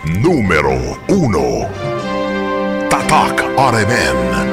Numero 1. Tatak RMN.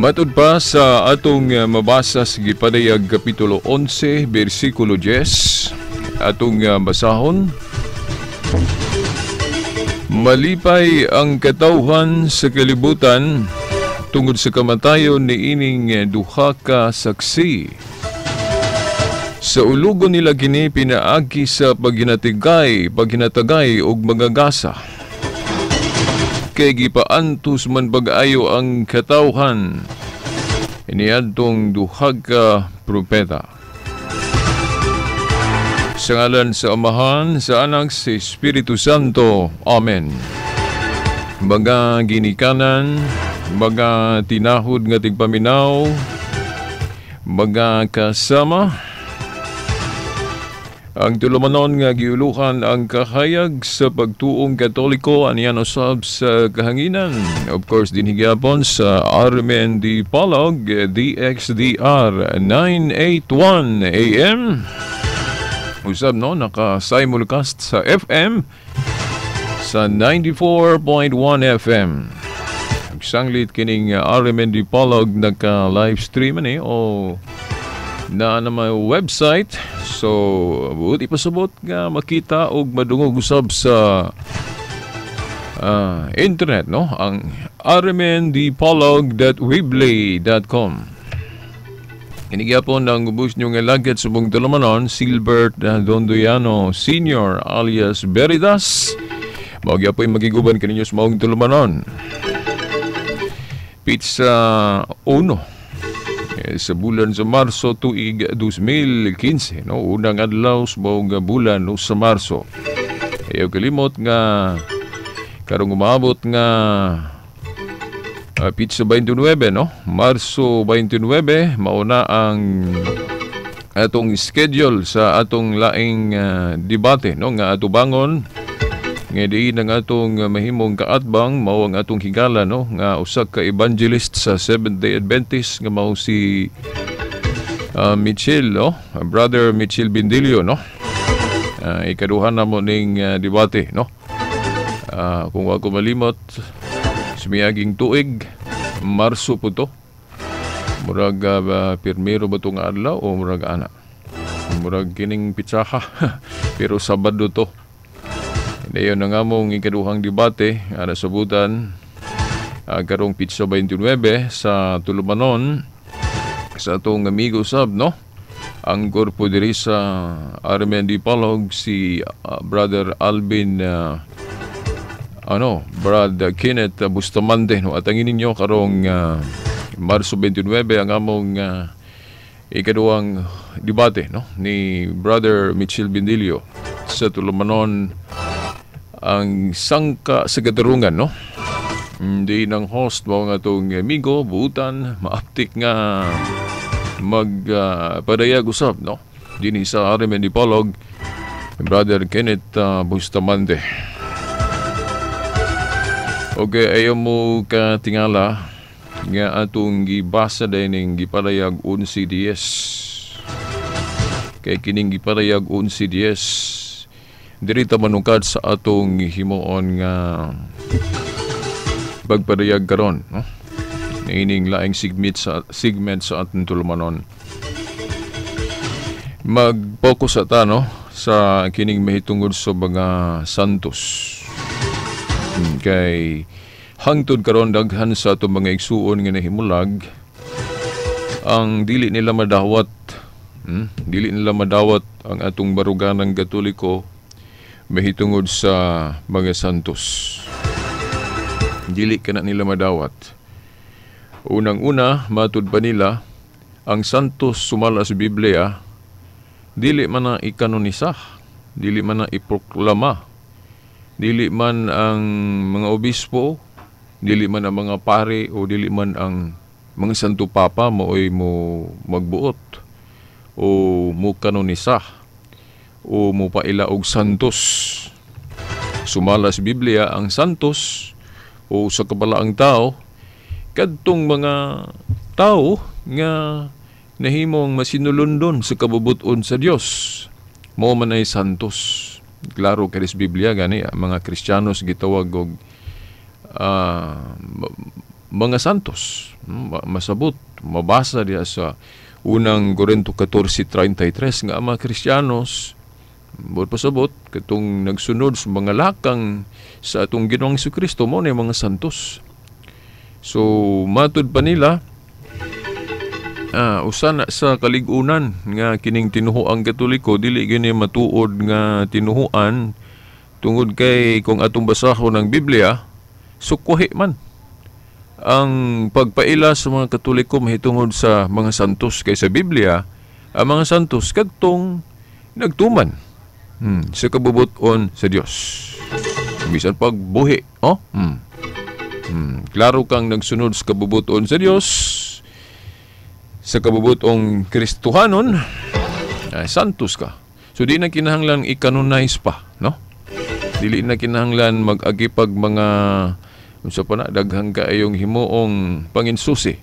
Matud pa sa atong mabasa sa Gipadayag Kapitulo 11, versikulo 10, atong basahon. Malipay ang katawhan sa kalibutan tungod sa kamatayon ni ining duha ka saksi. Sa ulugo nila kini pinaagi sa paghinatagay og magagasa. Kay gipaantos man pag-ayo ang katawhan iniadtong duha ka propeta. Sa ngalan sa Amahan, sa Anak, sa Espiritu Santo. Amen. Mga ginikanan, mga tinahod nga tigpaminaw, mga kasama, ang tulumanon nga giuluhan ang kahayag sa pagtuong Katoliko aniyan usab sa kahanginan. Of course, dinhi gyapon sa RMN Dipolog DXDR 981 AM. Usab no, naka-simulcast sa FM sa 94.1 FM. Sanglit kining RMN Dipolog naka-live stream ani o na may website, so buot ipasabot nga makita og madungog usab sa internet, no, ang rmndipolog.weebly.com. Kini gyapon ang ubos nyo nga lagat sa buong tulumanon, Silbert Dondoyano Sr. alias Veritas. Mao gyapoy magiguban kaninyo sa maong tulumanon. Pizza 1 sa bulan sa Marso tuig 2015, no, unang adlaw sa buong bulan no, sa Marso. Ayaw kalimot nga karong umabot nga pizza 29, no, Marso 29, mauna ang atong schedule sa atong laing debate, no, nga atubangon nga diin ang atong mahimong kaatbang mao ang atong higala, no, nga usa ka evangelist sa Seventh-day Adventist nga mao si Michel, no, Brother Michel Bindilio, no. Ikaduha na mo ning debate, no. Kung wa ko malimot, sumiyaging tuig Marso po to. Murag pirmero ba to nga adlaw o murag ana? Murag kining pitsaha pero Sabado to. Dayon ang among ikaduhang debate ana sabutan karong pitsa 29 sa tulumanon sa atong amigo sab, no, ang grupo diri sa RMN Dipolog, si Brother Alvin, ano, Brad Kenneth Bustamante, no. At ang ninyo karong Marso 29 ang among ikaduhang debate, no, ni Brother Mitchell Bindilio sa tulumanon "Ang Sangka sa Katarungan", no. Hindi ng host mo nga atong amigo buutan maaptik nga mag padayag usab, no, dinhi sa RMN Dipolog, Brother Kenneth Bustamante. Okay, ayaw mo katingala nga atong gibasa din gipadayag 11:10. Kay kining gipadayag 11:10, diri ta manungkad sa atong himuon nga pagpadayag karon, no? Ining laing segment sa atong tulumanon. Mag-focus ta, no, sa kining mahitungod sa mga santos. Kay hangtod karon daghan sa atong mga igsuon nga nahimulag ang dili nila madawat, dili nila madawat ang atong baruganang Katoliko mahitungod sa mga santos. Dili kana nila madawat. Unang-una, matud pa nila, ang santos sumala sa Biblia, dili man na ikanonisa, dili man na iproklama, dili man ang mga obispo, dili man ang mga pare, o dili man ang mga Santo Papa mooy mo magbuot o mo kanonisa o mo paila og santos. Sumala sa Biblia, ang santos o sa kabalaang tao, kadtong mga tao nga nahimong masinulondon sa kabubuton sa Dios, mao man ay santos. Klaro kay sa Biblia gani ang mga Kristiyanos gitawag og mga santos. Masabot mabasa diha sa Unang Korinto 14:33 nga ang mga Kristiyanos, buot pasabot, katong nagsunod sa mga lakang sa atong Ginoong Kristo, mao na mga santos. So matud pa nila, usa na sa kaligunan nga kining tinuhuang Katoliko dili gini matuod nga tinuhuan, tungod kay kung atong basahon ang Biblia, sukwahi man ang pagpaila sa mga Katoliko mahitungod sa mga santos, kay sa Biblia ang mga santos kadtong nagtuman sa kabubuton sa Dios bisan pagbuhi, oh. Klaro kang nagsunod sa kabubuton sa Dios, sa kabubutong Kristohanon, ay santos ka. So di na kinahanglan i-canonize pa, no? Dili na kinahanglan mag-agipag mga unsa pa na daghang kaayong himuong panginsusi.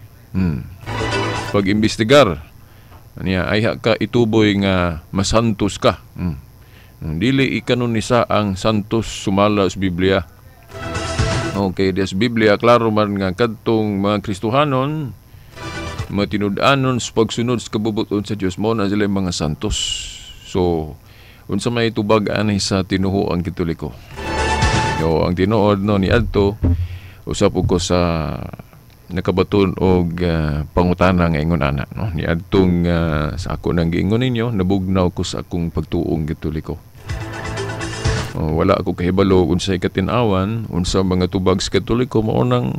Pag-imbestigar niya ay ka ituboy nga masantos ka. Dili ikanonisa ang santos sumala sa Biblia. Okay, des Biblia klaro man nga kadtong mga Kristohanon matinud-anon sa pagsunod sa kabubuton sa Dios, mao na sila mga santos. So unsa may tubag ani sa tinuhuang Katoliko? Yo, ang tinuod, no, ni adto usap ko sa nakabaton og pangutana nga ingon ana, no, ni adtong sa ako nang giingon ninyo, nabugnaw ko sa akong pagtuong Katoliko. Oh, wala ako kahibalo unsay katin-awan, unsa mga tubag sa Katoliko, mao nang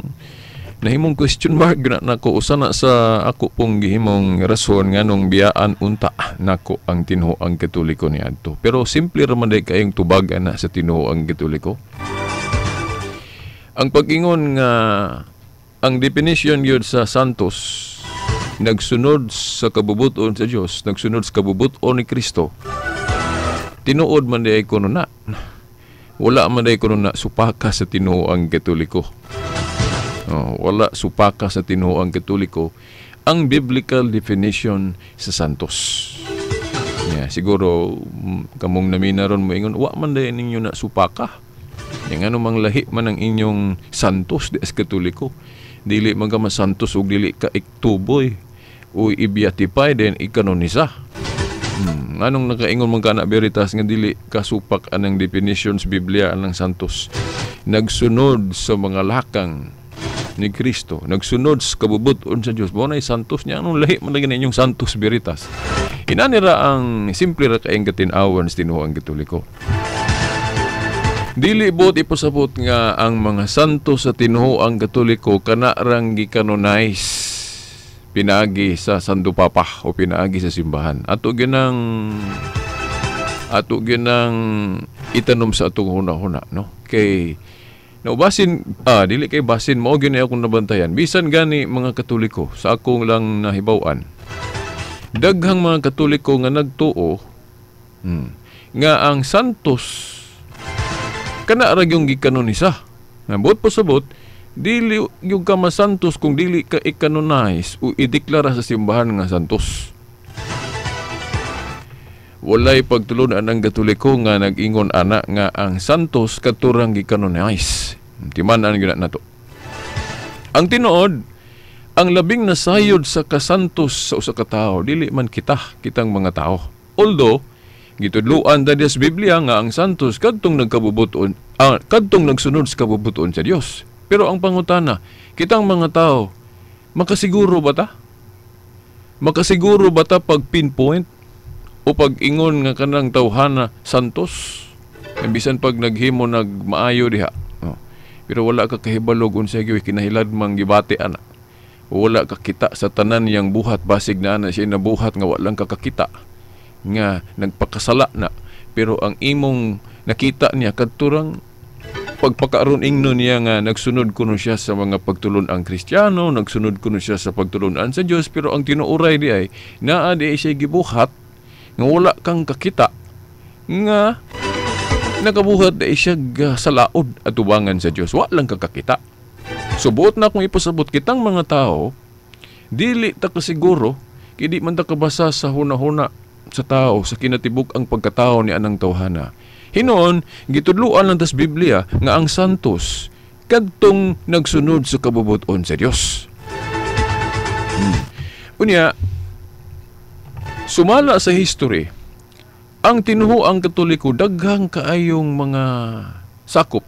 nahimong question mark na nako. Usa na sa ako pong gihimong rason nganong biyaan unta nako ang tinuoang Katoliko niadto. Pero simple ra man day kayong tubag ana sa tinuoang Katoliko. Ang pag-ingon nga ang definition gyud sa santos nagsunod sa kabubuton sa Dios, nagsunod sa kabubuton ni Kristo, tinuod man day kuno na. Wala man day kuno na supaka sa tinuoang Katoliko. Oh, wala supaka sa tinuoang Katoliko ang biblical definition sa santos. Yeah, siguro kamong namina ron mo ingon, wa man day ninyo na supaka. Yang ano mang lahi man ang inyong santos di as Katoliko. Dili man ka masantos og dili ka iktuboy o ibiatify then ikanonisa. Anong nakaingon man ka na, Veritas, nga dili kasupak anang definition sa Biblia anang santos? Nagsunod sa mga lakang ni Kristo, nagsunod sa kabubuton sa Dios, mao nay santos niya. Anong lahi man lagi na inyong santos, Veritas? Inani ra ang simple ra kaayong katin-awan sa tinuoang Katoliko. Dili buot ipasabot nga ang mga santo sa tinuoang Katoliko kana rang gikanonize pinaagi sa Santo Papa o pinaagi sa simbahan. Ato ginang itanom sa atong huna-huna, no? Kay no basin dili kay basin mao gyud akong nabantayan. Bisan gani mga Katoliko, sa akong lang nahibaw-an, daghang mga Katoliko nga nagtuo nga ang santos kana ra gyung gikanonisa. Buot pasabot, dili yung ka masantos kung dili ka i-canonize o ideklara sa simbahan nga santos. Walay pagtulunan ang Katoliko nga nag-ingon ana nga ang santos katurang gikanonize. Timan-an gyud nato. Ang tinuod, ang labing nasayod sa kasantos sa usa ka tawo dili man kita, kitang mga tao. Although gitudloan ta sa Biblia nga ang santos kadtong nagkabubuton, kadtong nagsunod sa kabubuton sa Dios. Pero ang pangutana, kitang mga tao, makasiguro ba ta? Makasiguro ba ta pag pinpoint o pag ingon nga kanang tawhana santos? Bisan pag naghimo nagmaayo diha. Oh. Pero wala ka kahibalog unsay gyud kinahilad mang gibati ana. Wala ka kita sa tanan niyang buhat, basig na ana siya nabuhat nga walang kakakita nga nagpakasala na, pero ang imong nakita niya kadturang pagpakaroon ingno niya nga nagsunod kuno siya sa mga pagtulun-ang Kristiyano, nagsunod kuno siya sa pagtulun-an sa Dios, pero ang tinuoray di ay naa di ay siya gibuhat nga wala kang kakita nga nakabuhat di ay siya sa laod at tubangan sa Dios, wa lang kakakita. So buot na akong ipasabot, kitang mga tao dili ta kasiguro kay di man ta kabasa sa huna-huna sa tao, sa kinatibuk ang pagkatao ni anang tawhana. Hinuon, gitudloan lang tas Biblia nga ang santos kadtong nagsunod sa kabubuton sa Dios. Unya, sumala sa history, ang tinuoang Katoliko daghang kaayong mga sakop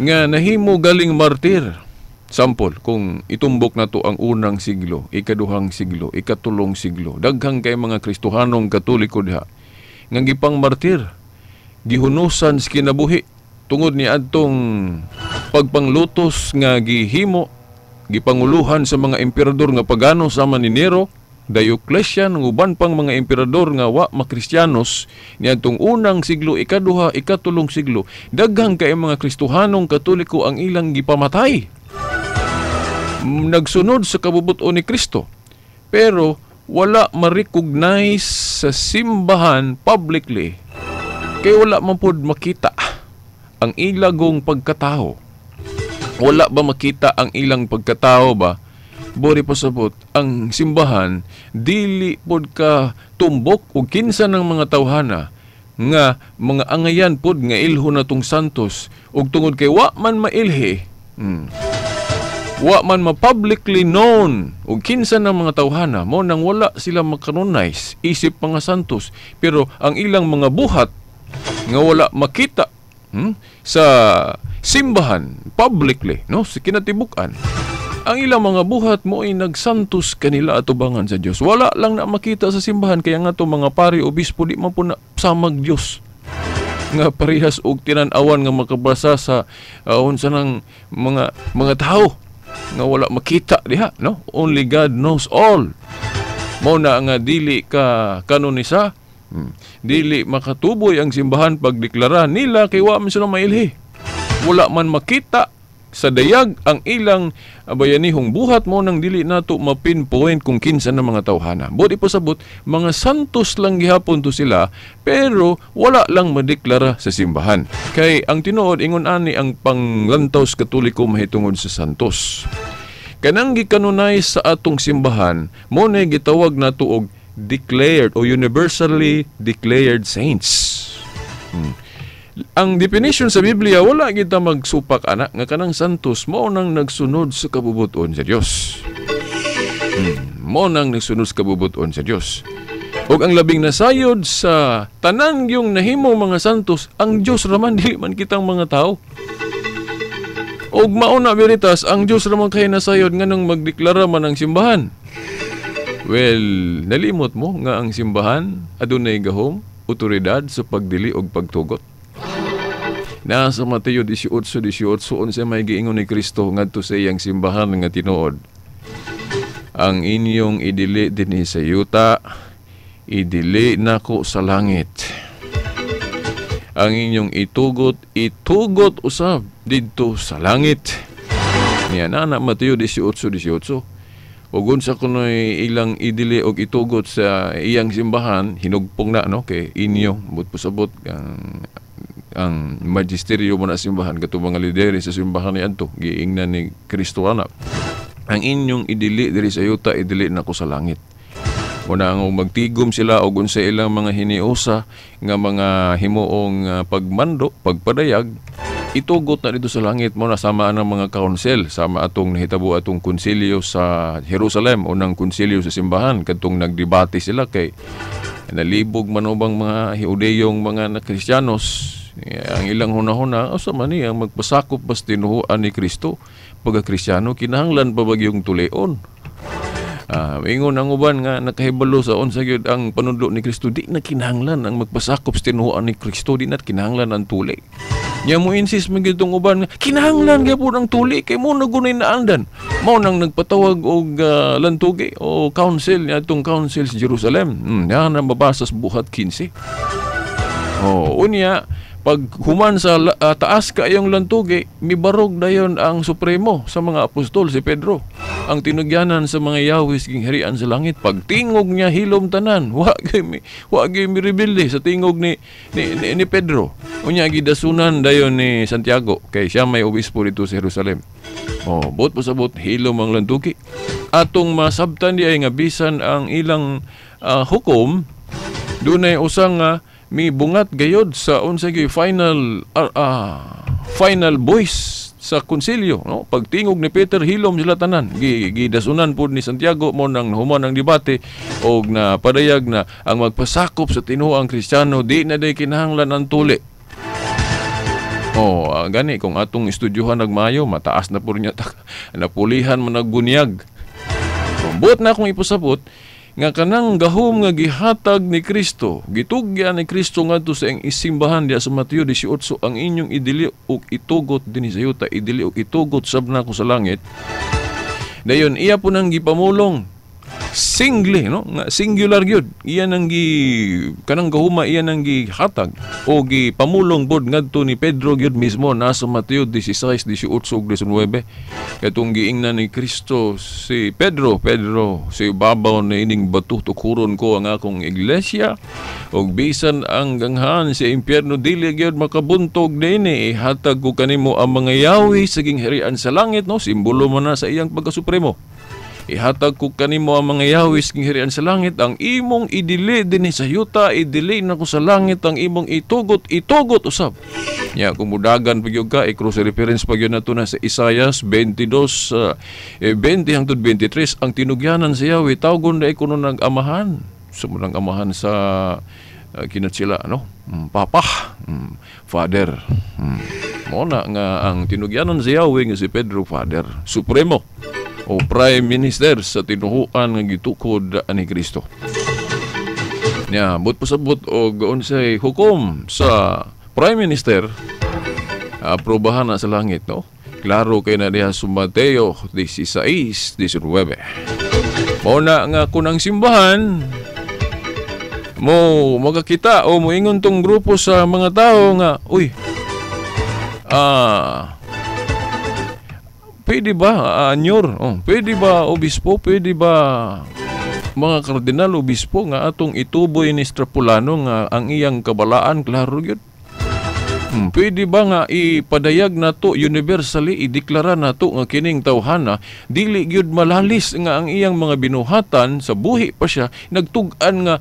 nga nahimo galing martir. Sample, kung itumbok na to ang unang siglo, ikaduhang siglo, ikatulong siglo, daghang kay mga Kristohanong Katoliko diha nga gipang martir, gihunusan sa kinabuhi tungod ni adtong pagpanglutos nga gihimo, gipanguluhan sa mga emperador nga pagano sama ni Nero, Diocletian, ug uban pang mga emperador nga wa makristiyanos niadtong unang siglo, ikaduha, ikatulong siglo. Daghang kay mga Kristohanong Katoliko ang ilang gipamatay. Nagsunod sa kabubuton ni Kristo, pero wala ma-recognize sa simbahan publicly kay wala man pod makita ang ilagong pagkatao. Wala ba makita ang ilang pagkatao ba? Bori pasabot, ang simbahan dili pod ka tumbok og kinsa ng mga tawhana nga mga angayan pod nga ilho na tong santos, ug tungod kay wa man mailhi, wa man ma-publicly known og kinsa ng mga tawhana, mo nang wala sila makanonize isip mga santos, pero ang ilang mga buhat nga wala makita sa simbahan publicly, no, sa kinatibuk-an, ang ilang mga buhat mo ay nagsantos kanila atubangan sa Dios. Wala lang na makita sa simbahan, kaya nga to mga pari obispo di man po na samag Dios nga parehas og tinan-awan nga makabasa sa unsa nang mga tao nga wala makita diha, no? Only God knows all. Mao na nga dili ka kanonisa, dili makatuboy ang simbahan pagdeklara nila kay wa man sila mailhi. Wala man makita sa dayag ang ilang bayanihong buhat, mo nang dili nato mapinpoint kung kinsa ng mga tawhana. Buot ipasabot, mga santos lang gihapon to sila, pero wala lang madeklara sa simbahan. Kay ang tinuod ingon ani ang panglantaw sa Katoliko mahitungod sa santos. Kanang gikanunay sa atong simbahan, mo na gitawag nato og declared o universally declared saints. Ang definition sa Biblia, wala kita magsupak ana nga kanang santos mao nang nagsunod sa kabubuton sa Dios. Mao nang nagsunod sa kabubuton sa Dios. Ug ang labing nasayod sa tanan yung nahimo mga santos, ang Dios raman, dili man kitang mga tao. Og mao na veritas, ang Dios raman kay nasayod nganong magdeklara man ang simbahan. Well, nalimot mo nga ang simbahan adunay gahom, otoridad sa pagdili og pagtugot. Nasa Mateo 18:18 unsa may giingon ni Kristo ngadto sa iyang simbahan nga tinuod. Ang inyong idili dinhi sa yuta, idili nako sa langit. Ang inyong itugot, itugot usab didto sa langit. Niya na na Mateo 18:18. Ug unsa kunoy ilang idili og itugot sa iyang simbahan, hinugpong na, no, kay inyo but pasabot ang magisteryo mo na simbahan, kato mga lideres sa simbahan ni adto giingnan ni Kristo ana. Ang inyong idili diri sa yuta, idili nako sa langit. Una ang magtigom sila og unsa ilang mga hiniusa nga mga himuong pagmando, pagpadayag, itugot na dito sa langit mo na sama ang mga council, sama atong nahitabo atong konsilyo sa Jerusalem, unang konsilyo sa simbahan, kadtong nagdebate sila kay nalibog manubang mga Hudeyong mga na Kristiyanos, ang ilang hunahuna, asa man ni ang magpasakop bas tinuhuan ni Kristo pagka Kristiyano, kinahanglan pa ba yung tuleon? Ingon ang uban nga nakahibalo sa unsa gyud ang panudlo ni Kristo, di na kinahanglan ang magpasakop sa tinuhuan ni Kristo, di na kinahanglan ang tuli. Nya mo insist man gyud tong uban nga kinahanglan gyud ang tuli kay mo na gunay naandan. Mao nang nagpatawag og lantugi o council niadtong council sa Jerusalem. Yan ang mabasa sa Buhat 15. Oh, unya pag human sa taas kaayong lantugi, mibarog dayon ang supremo sa mga apostol, si Pedro. Ang tinugyanan sa mga yawis ging harian sa langit. Pagtingog niya hilom tanan, wa gyud mi rebelde sa tingog ni Pedro. Unya gidasunan dayon ni Santiago kay siya may obispo dito sa Jerusalem. Oh, bot pasabot hilom ang lantugi. Atong masabtan di ay nga bisan ang ilang hukom, dunay usang mi bungat gayod sa unsa gyud final final voice sa konsilyo, no? Pagtingog ni Peter hilom sila tanan, gidasunan pud ni Santiago mo nang human ang debate og na padayag na ang magpasakop sa tinuoang Kristiyano di na day kinahanglan ang tuli. Oh, gani kung atong estudyuhan nagmayo, mataas na pud niya napulihan man nagbunyag. Buot na akong ipasabot nga kanang gahom nga gihatag ni Kristo, gitugyan ni Kristo ngadto sa iyang isimbahan diha sa Mateo 18, ang inyong idili ug itugot dinhi sa yuta, idili ug itugot sab nako sa langit. Dayon iya po nang gipamulong single, no, nga singular gyud, iya nang gi kanang gahuma iya nang gihatag o gipamulong bod ngadto ni Pedro gyud mismo nasa Mateo 16, 18 ug 19. Katong giingnan ni Kristo si Pedro, Pedro, si babaw na ining bato tukuron ko ang akong iglesia ug bisan ang ganghaan sa impyerno dili gyud makabuntog niini, ihatag ko kanimo ang mga yawi sa gingharian sa langit, no, simbolo man na sa iyang pagkasupremo. Ihatag ko kanimo ang mga yawis king harian sa langit, ang imong idili dinhi sa yuta, idili nako sa langit, ang imong itugot, itugot usab. Nya kung mudagan pag ka, i-cross reference pag yun nato na sa Isayas 22, 20 hangtod 23, ang tinugyanan sa Yahweh, tawgon na ikuno ng amahan. Sumunang amahan sa kinatsila, no? Papa, Father. Mo na nga ang tinugyanan sa Yahweh nga si Pedro, Father Supremo o Prime Minister sa tinuhuan nga gitukod ani Kristo. Nya, but pasabot og unsay hukom sa Prime Minister, aprobahan na sa langit, no? Klaro kay na diha sa Mateo 16:19. Mao na nga kun ang simbahan mo magakita o moingon tong grupo sa mga tao nga, uy, pwede ba, anyor? Oh, pwede ba, obispo? Pwede ba, mga kardinal, obispo, nga atong ituboy ni Strapulano nga ang iyang kabalaan, klaro yun? Pwede ba nga ipadayag nato universally, ideklara nato nga kining tawhana, dili gyud malalis nga ang iyang mga binuhatan sa buhi pa siya, nagtug-an nga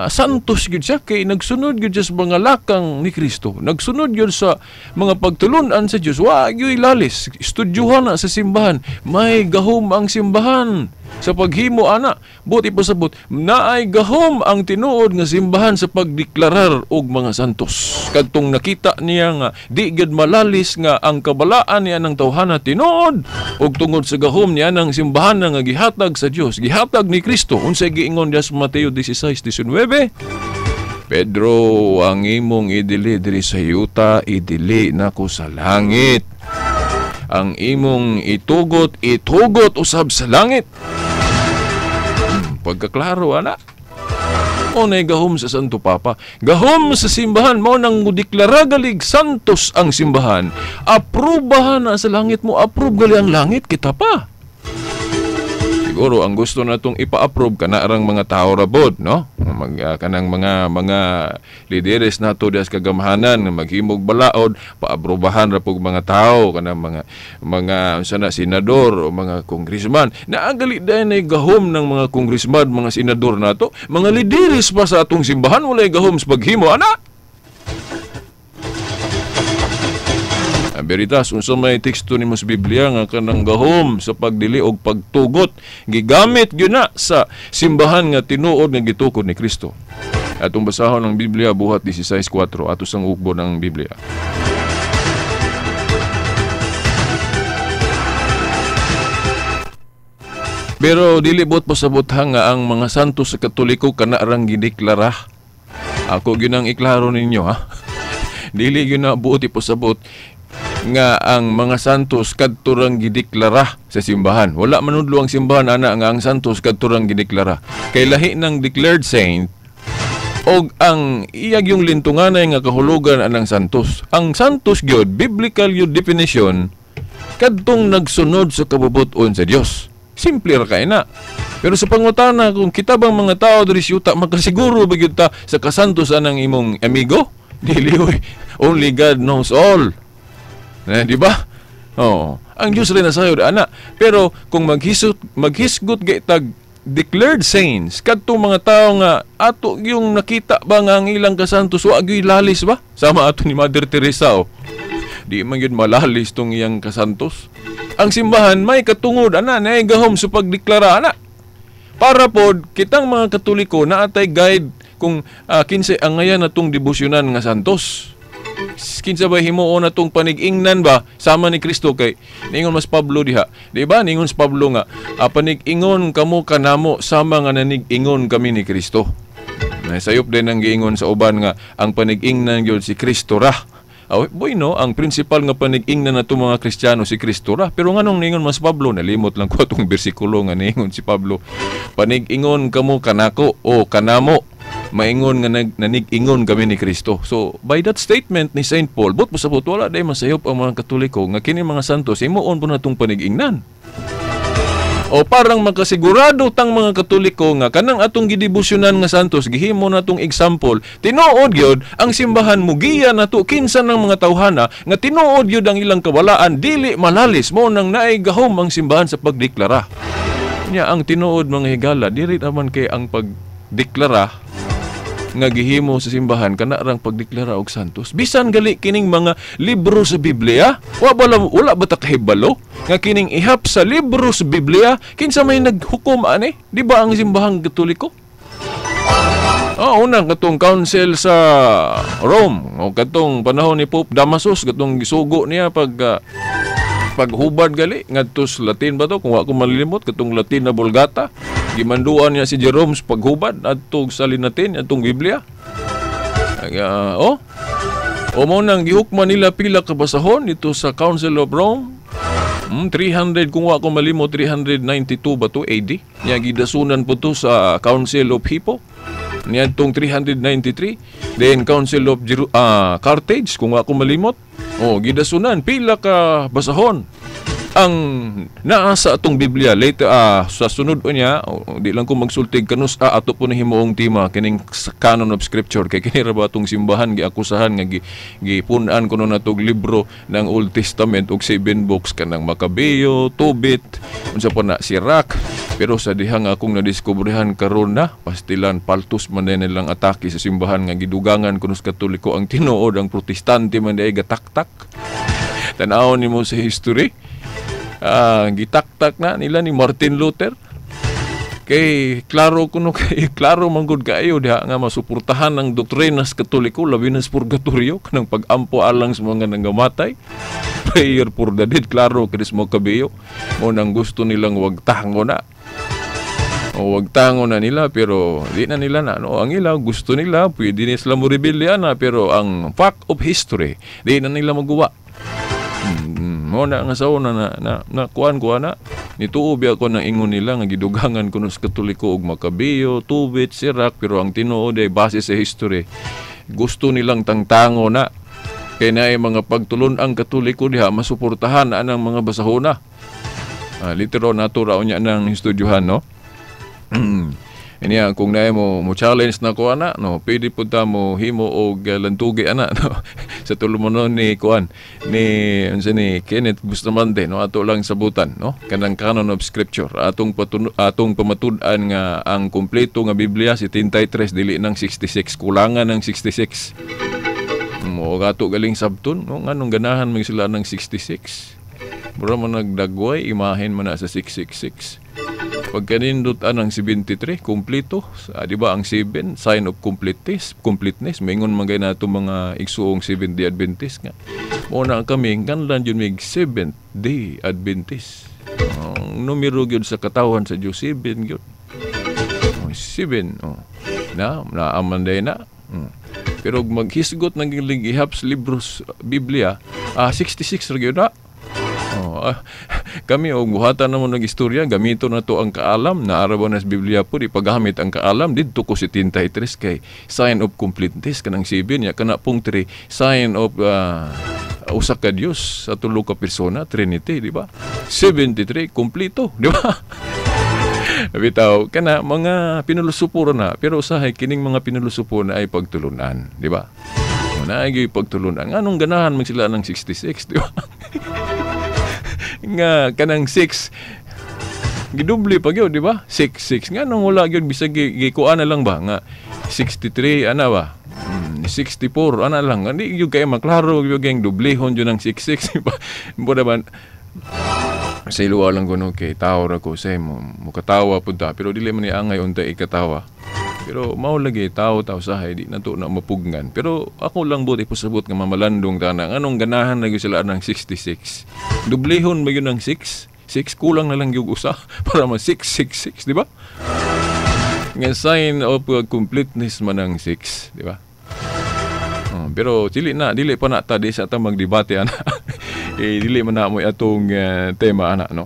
santos gyud siya kay nagsunod gyud siya sa mga lakang ni Kristo. Nagsunod gyud sa mga pagtulun-an sa Dios. Wa gyud lalis. Estudyuhan na sa simbahan. May gahom ang simbahan sa paghimo ana. Buot ipasabot, naay gahom ang tinuod nga simbahan sa pagdeklarar og mga santos. Kadtong nakita niya nga di gyud malalis nga ang kabalaan niya ng tawhana tinuod, og tungod sa gahom niya ng simbahan nga gihatag sa Dios, gihatag ni Kristo. Unsay giingon diya sa Mateo 16:19? Pedro, ang imong idili diri sa yuta, idili nako sa langit. Ang imong itugot, itugot usab sa langit. Pagkaklaro, ana. Mo na gahom sa Santo Papa. Gahom sa simbahan. Mo nang mudeklara galig santos ang simbahan. Aprobahan na sa langit mo. Approve gali ang langit. Kita pa. Siguro ang gusto na itong ipa-approve kana arang mga tao rabod, no? Kanang mga lideres nato dias kagamhanan nga maghimog balaod, paaprubahan ra pug mga tao kanang mga sana senador o mga congressman. Naagali dayon ay gahom ng mga congressman, mga senador nato, mga lideres pa sa atong simbahan walay gahom sa paghimo ana. Veritas, unsa may teksto nimo sa Biblia nga kanang gahom sa pagdili og pagtugot gigamit gyud na sa simbahan nga tinuod nga gitukod ni Kristo. Atong basahon ang Biblia, Buhat 16:4, ato sang ugbo ng Biblia. Pero dili buot pasabot nga ang mga santo sa Katoliko kana rang gideklara. Ako gyud ang iklaro ninyo, ha. Dili gyud na buot ipasabot nga ang mga santos kadturang gideklara sa simbahan. Wala manudlo ang simbahan ana nga ang santos kadturang gideklara. Kay lahi ng declared saint og ang iyag yung lintunganay nga kahulugan anang santos. Ang santos gyud, biblical gyud definition, kadtong nagsunod sa kabubut-on sa Dios. Simple ra kay na. Pero sa pangutana kung kita bang mga tao diri sa yuta makasiguro ba gyud ta sa kasantos anang imong amigo? Dili oy. Only God knows all. Eh, di ba? Oo. Ang Diyos rin nasayod ana. Pero kung maghisgot gaytag declared saints, kadtong mga tao nga ato yung nakita ba nga ang ilang kasantos wa gyud lalis ba? Sama ato ni Mother Teresa, oh. Di man gyud malalis tong iyang kasantos. Ang simbahan may katungod ana, naay gahom sa pagdeklara ana. Para pod kitang mga Katoliko naatay guide kung kinsay angayan natong debosyonan nga santos. Kinsa ba himuon natong panig-ingnan ba sama ni Kristo kay niingon mas Pablo diha, di ba? Niingon si Pablo nga panig-ingon kamo kanamo sama nga nanig-ingon kami ni Kristo. Sayop din ang giingon sa uban nga ang panig-ingnan gyud si Kristo ra. Boy no, ang principal nga panig-ingnan nato mga Kristiyano si Kristo ra. Pero nganong niingon mas Pablo, nalimot lang ko atong bersikulo nga niingon si Pablo, panig-ingon kamo kanako o kanamo, maingon nga nanig-ingon kami ni Kristo. So, by that statement ni Saint Paul, but pasabot wala day masayop ang mga Katoliko nga kini mga santos himuon po natong panig-ingnan. O parang makasigurado tang mga Katoliko nga kanang atong gidebosyonan nga santos gihimo natong example, tinuod gyud ang simbahan mugiya nato kinsa ng mga tawhana nga tinuod gyud ang ilang kawalaan dili malalis, mo nang naay gahom ang simbahan sa pagdeklara. Nya ang tinuod mga higala diri naman kay ang pagdeklara nga gihimo sa simbahan kana rang pagdeklara og santos. Bisan gali kining mga libro sa Biblia, wala ba ta kahibalo nga kining ihap sa libro sa Biblia kinsa may naghukom ani? Di ba ang simbahang Katoliko? Oh, unang katong council sa Rome o katong panahon ni Pope Damasus, katong gisugo niya pag paghubad gali ngadto sa Latin ba to, kung wa ko malilimot, katong Latin na Vulgata, gimanduan niya si Jerome sa paghubad adto sa Latin atong Biblia. Oh, o mo nang gihukman nila pila ka basahon dito sa Council of Rome. 300 kung wa ko malimot, 392 ba to AD? Nya gidasunan po to sa Council of Hippo. Niadtong 393, then Council of Carthage kung wa ko malimot. Oh, gidasunan pila ka basahon. Ang naa sa atong Biblia later, sa sunod unya, di lang ko magsultig kanus ato po himuong tema kining canon of scripture, kay kini ra ba atong simbahan giakusahan nga gipun-an kuno natog libro ng Old Testament og seven books, kanang Makabeo, Tobit, unsa pa na, Sirach. Pero sa diha nga akong nadiskubrehan karon na pastilan, paltos man din nilang atake sa simbahan nga gidugangan kuno sa Katoliko. Ang tinuod, ang Protestante man diay gataktak. Tan-awon nimo sa history, gitaktak na nila ni Martin Luther, kay klaro kuno, kay klaro man gud kaayo diha nga masuportahan ang doktrina sa Katoliko, labi na sa purgatorio, kanang pag-ampo alang sa mga nangamatay, prayer for the dead. Klaro kay mo kabiyo mo nang gusto nilang wagtango na o wagtango na nila, pero di na nila na, no? Ang ila gusto nila, pwede ni sila mo rebelde na, pero ang fact of history, di na nila magawa. Mo na nga sa una na kuan ko ana, nituo biya ko ng ingon nila nga gidugangan kuno sa Katoliko og Makabiyo, Tobit, Sirach, pero ang tinuod ay base sa history, gusto nilang tangtango na kay naay mga pagtulon ang Katoliko diha masuportahan anang mga basahona. Literal nato ra unya ng estudyohan, no? Iniya, kung naay mo challenge na ko ana, no, pwede pud ta mo himo og lantugi ana, no, sa tulumanon ni kuan ni unsa ni Kenneth Bustamante, no, ato lang sabutan, no, kanang canon of scripture, atong pamatud-an nga ang kompleto nga Biblia 73, dili nang 66, kulangan ng 66 mo ato galing sabton, no. Nganong ganahan man sila ng 66? Mura man nagdagway imahen man na sa 666. Pagkanindot anang 73, kompleto. Di ba ang 7, sign of completeness, completeness. Maingon man gay nato mga igsuong Seventh Day Adventist nga mo na kami kanlan jud mig Seventh Day Adventist. Ang numero gyud sa katawan sa Dios, 7 gyud. Oh, 7, oh. Na naaman day na. Pero maghisgot ng ihap sa libros Biblia, 66 ra gyud na. Oh, kami og buhatan namo ng istorya, gamito na to ang kaalam na araw na sa Biblia po ipagamit ang kaalam didto ko 73 kay sign of completeness kanang 7 ya kana pong 3, sign of usa ka Dios sa tulo ka persona, Trinity, di ba? 73, kompleto, di ba? Bitaw kana mga pinulosopo na, pero usahay kining mga pinulosopo na ay pagtulunan, di ba? Na ay pagtulunan. Nganong ganahan man sila ng 66, di ba? Nga kanang 6 gidoble pa gyud, di ba? 6 6. Nganong wala gyud bisag gikuan na lang ba nga 63 ana ba? 64 ana lang. Hindi gyud kay maklaro gyud kay doblehon gyud ng 66, di ba? Mo naman sa iluwa lang kuno kay tao ra ko say mo mukatawa pud ta, pero dili man ni angay unta ikatawa. Pero mao lagi tao tao sahay, di na to na mapugnan. Pero ako lang buti pasabot nga mamalandong tanan. Anong ganahan na gyud sila ng 66? Dublehon ba yun ng 6? 6 kulang na lang yung usa para ma 666, di ba? Nga sign of completeness man ang 6, di ba? Pero dili na, dili pa na ta di sa ta magdebate ana. Eh, dili man na mo atong tema ana, no.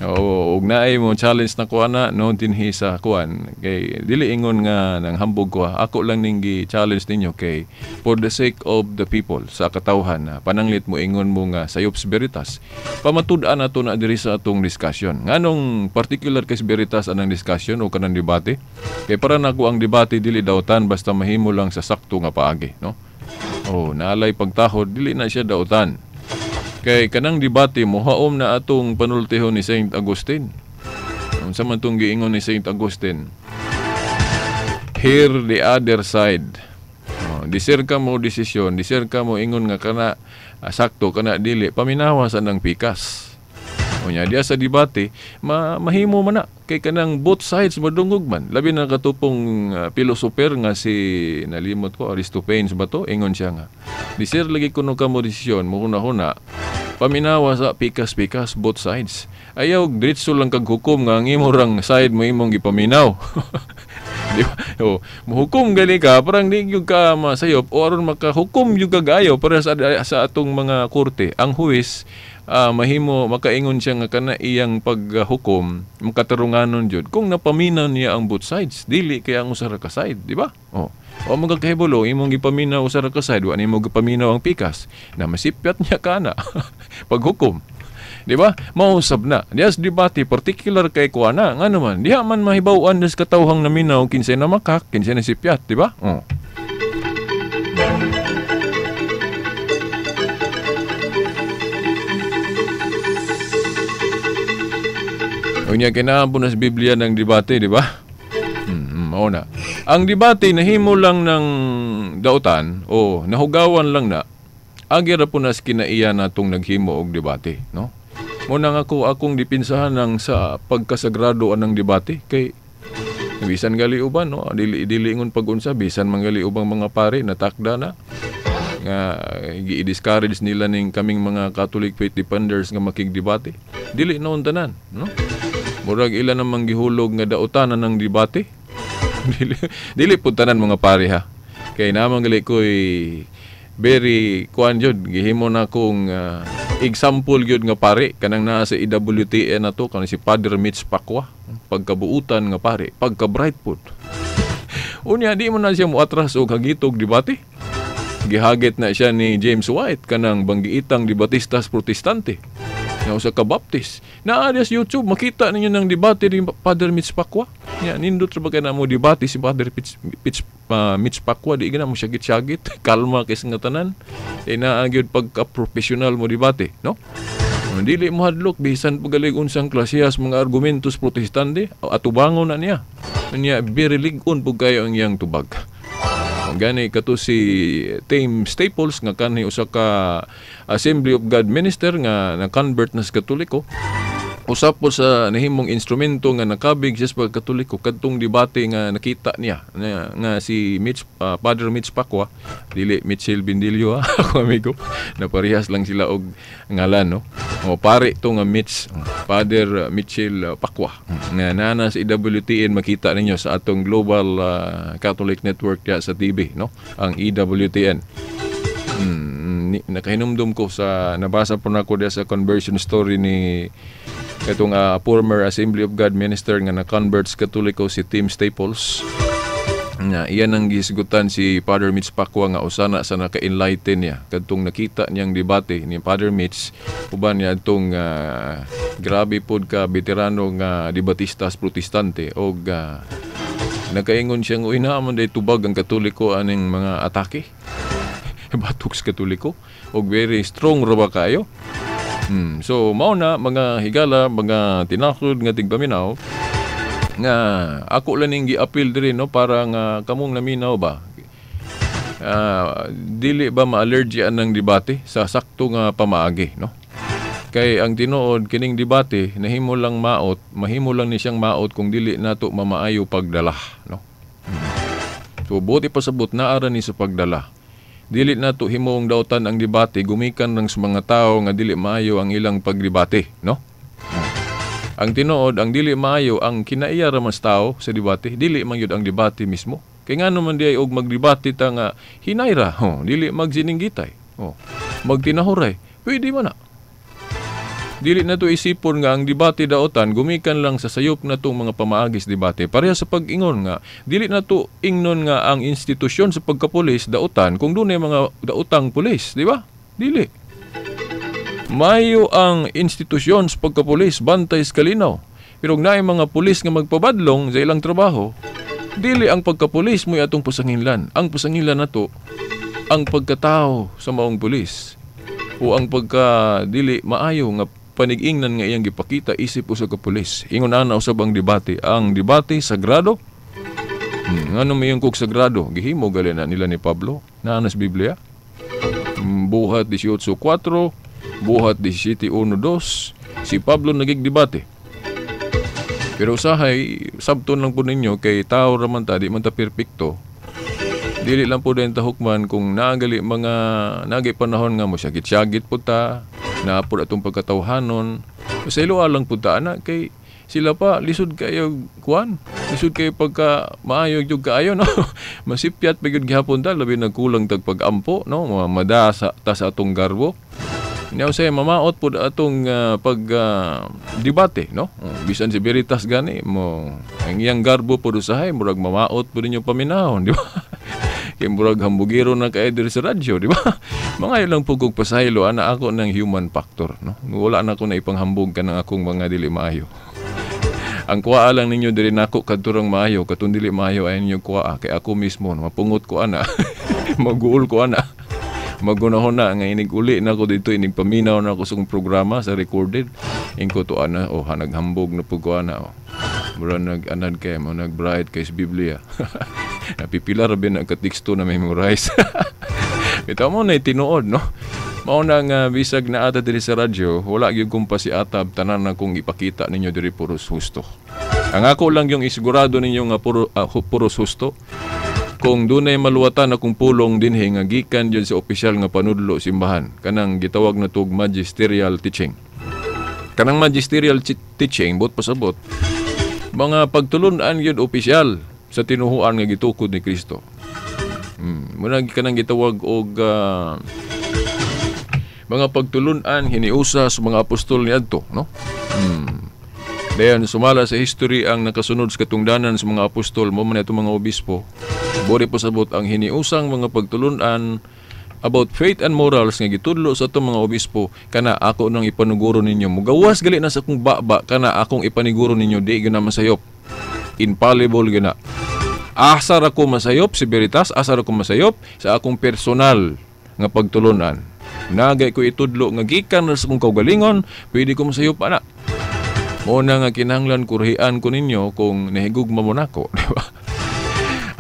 Oo, ug naay mo challenge na ko ana, no, dinhi sa kuan kay dili ingon nga nang hambog ko, ako lang ning gi-challenge ninyo kay for the sake of the people, sa katawhan na pananglit mo ingon mo nga sayop sa Veritas, pamatud-an nato na diri sa atong discussion. Nganong particular kay Veritas anang discussion o kanang debate? Kay para nako ang debate dili dautan basta mahimo lang sa sakto nga paagi, no. Oh, naalay pagtahod, dili na siya dautan. Kay kanang debate mohaom na atong panultihon ni Saint Augustine. Unsa man tong giingon ni Saint Augustine? Hear the other side. Oh, diser ka mo desisyon, diser ka mo ingon nga kana sakto, kana dili, paminawa sa nang pikas. Unya diya sa debate, mahimo man na kay kanang both sides madungog man. Labi na katupong philosopher nga si, nalimot ko, Aristophanes ba to? Ingon siya nga, diser lagi kuno ka mo desisyon, mo huna-huna, paminawa sa pikas-pikas, both sides. Ayaw diretso lang kag hukom nga ang imo rang side mo imong gipaminaw. Di ba? O, muhukom gali ka, parang di gyud ka masayop o aron makahukom gyud ka gayo para sa atong mga korte. Ang huwes mahimo makaingon siya nga kana iyang paghukom makatarunganon jud kung napaminaw niya ang both sides, dili kay ang usa ra ka side, di ba? O, o magkahibalo imong gipaminaw usa ra ka side, wa nimo gipaminaw ang pikas na masipyat niya kana paghukom. Di ba? Mausab na. Dias debate particular kay kuana ngano man diha man mahibaw-an des katawhang naminaw kinsay na makak, kinsay na sipyat, di ba? Oh. Unya kinaapon na sa Biblia ng debate, di ba? Mao na. Ang debate nahimo lang ng dautan o nahugawan lang na agi ra po nas kinaiya natong naghimo og debate, no? Muna nga ako akong dipinsahan ng sa pagkasagrado anang debate kay bisan gali uban, no? Dili dili ingon pag-unsa, bisan man gali ubang mga pare natakda na nga gi-discourage nila ning kaming mga Catholic faith defenders nga makigdebate. Dili noon tanan, no? Murag ila namang gihulog nga daotanan ng debate. Dili, dili pud tanan mga pare ha. Kay namang gali ko'y very kuan jud, gihimo na kong example gyud nga pare kanang naa sa EWTN na to, kanang si Father Mitch Pacwa, pagkabuutan nga pare, pagka-bright pud. Unya di mo na siya moatras og hagitog debate. Gihagit na siya ni James White kanang banggiitang debatistas protestante nga usa ka Baptist. Naa sa YouTube makita ninyo ng debate ni Father Mitch Pacwa. Nya nindot ra ba kay na mo debate si Father Mitch Pacwa, di gina mo syagit-syagit, kalma kay nga tanan. E naa gyud pagka-professional mo debate, no? Dili mo hadlok bisan pagalig unsang klasehas mga argumentos protestante, atubangon na niya. Nya very lig-on pud kayo ang iyang tubag. Gani kato si Tim Staples nga kanhi usa ka Assembly of God minister nga na-convert na sa Katoliko. Usap po sa nahimong instrumento nga nakabig siya sa pagkatoliko kadtong debate nga nakita niya nga si Mitch, Father Mitch Pacwa, dili Mitchell Bindilio ha, ako amigo, naparehas lang sila og ngalan, no? O pare to nga Mitch, Father Mitchell Pacwa nga nana sa EWTN, makita ninyo sa atong Global Catholic Network diya sa TV, no? Ang EWTN. Nakahinumdum ko sa nabasa po nako diya sa conversion story ni katong former Assembly of God minister nga na-convert sa Katoliko si Tim Staples. Nga iyan ang gisgutan si Father Mitch Pacwa nga usana sa naka-enlighten niya kadtong nakita niyang debate ni Father Mitch uban niya adtong grabe pod ka veterano nga debatistas protestante og nakaingon siya nga uy naa man day tubag ang Katoliko aning mga atake. Batok sa Katoliko og very strong ra ba kayo. So mao na mga higala, mga tinakod nga tigpaminaw nga ako lang ning gi-appeal diri, no, para nga kamong naminaw ba, dili ba ma-allergy anang debate sa sakto nga pamaagi, no? Kay ang tinuod kining debate nahimo lang maot, mahimo lang ni siyang maot kung dili nato mamaayo pagdala, no? So buti pasabot naa ra ni sa pagdala. Dili nato himong dautan ang debate gumikan lang sa mga tao nga dili maayo ang ilang pagdebate, no? Ang tinuod ang dili maayo ang kinaiya ra mas tao sa debate, dili man gyud ang debate mismo. Kay ngano man diay og magdebate ta nga hinay ra, oh, dili magsininggitay, oh, magtinahuray, pwede man na. Dili na to isipon nga ang debate daotan gumikan lang sa sayop na tong mga pamaagis debate. Pareha sa pag-ingon nga dili na to ingnon nga ang institusyon sa pagkapulis daotan kung dunay mga daotang pulis, di ba? Dili. Mayo ang institusyon sa pagkapulis bantay sa kalinaw. Pero kung naay mga pulis nga magpabadlong sa ilang trabaho, dili ang pagkapulis mo'y atong pasanginlan. Ang pasanginlan nato ang pagkatao sa maong pulis o ang pagka dili maayo nga panigingnan nga iyang gipakita isip usa ka pulis. Ingon ana usab ang debate. Ang debate sagrado. Ngano mayong kog sagrado? Gihimo gali na nila ni Pablo. Naa na sa Biblia. Buhat 18:4, Buhat 17:1-2, si Pablo nagigdebate. Pero usahay sabton lang po ninyo kay tao ra man ta, di man ta perpekto. Dili lang po din tahukman kung naagali mga nagay panahon nga mo syagit-syagit po ta, naa po atong pagkatawhanon. Sa ilo lang po ta ana kay sila pa lisod kayo kuan, lisod kayo pagka maayo gyud kaayo, no? Masipyat pa gyud gihapon ta, labi nagkulang tag pag-ampo, no? Madasa ta sa atong garbo. Nya usay mamaot pud atong pag debate, no? Bisan si Veritas gani mo ang iyang garbo pud usahay murag mamaot pud ninyo paminahon, di ba? Kay murag hambugiro na kay diri sa radyo, di ba? Mga lang po kog pasaylo ana ako ng human factor, no? Wala na ko na ipanghambog kanang akong mga dili maayo. Ang kuha lang ninyo diri nako kadturang maayo, katong dili maayo ay ninyo kuha kay ako mismo mapungot ko ana. Maguol ko ana. Magunahon na nga inig uli na ako dito, inig paminaw na ako sa programa sa recorded. Ingko to ana, oh naghambog na pug ko ana, oh. Mura nag-anad kay mo nag-bright kay sa Biblia. Napipila ra bin ang kateksto na memorize. Ito mo na tinuod, no? Mao na nga bisag na ata diri sa radyo, wala gyud kong pasiatab tanan na kong ipakita ninyo diri puros husto. Ang ako lang yung isigurado ninyo nga puros husto. Kung dunay maluwatan akong pulong dinhi nga gikan jud sa opisyal nga panudlo simbahan, kanang gitawag na tug magisterial teaching. Kanang magisterial teaching but pasabot mga pagtulun-an gyud opisyal sa tinuhuan nga gitukod ni Kristo. Muna kanang gitawag og mga pagtulun-an hiniusa sa mga apostol niadto, no? Dayon sumala sa history ang nakasunod sa katungdanan sa mga apostol mo man itong mga obispo. Bori pasabot ang hiniusang mga pagtulun-an about faith and morals nga gitudlo sa atong mga obispo, kana ako nang ipanuguro ninyo. Mugawas gali na sa akong baba, kana akong ipaniguro ninyo, di gyud na masayop. Infallible gyud na. Asa ra ko masayop si Veritas, asa ra ko masayop sa akong personal nga pagtulunan. Nagay ko itudlo nga gikan ra sa akong kaugalingon, pwede ko masayop ana. Mo na nga kinahanglan kurhian ko ninyo kung nahigugma mo nako, di ba?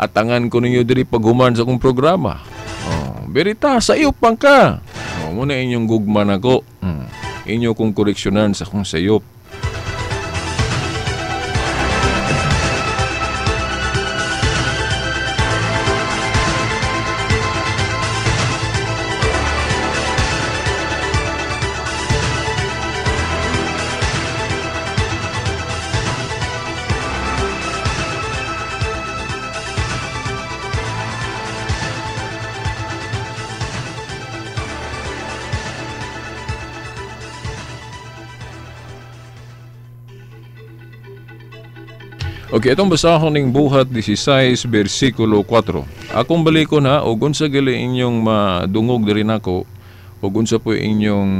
Atangan ko ninyo diri paghuman sa akong programa. Oh, Veritas, sayop pang ka. Oh, muna inyong gugma nako. Inyo kong koreksyonan sa akong sayop. Okay, itong basahon ning Buhat 16, versikulo 4. Akong balikon ha, og unsa gali inyong madungog diri nako, og unsa po inyong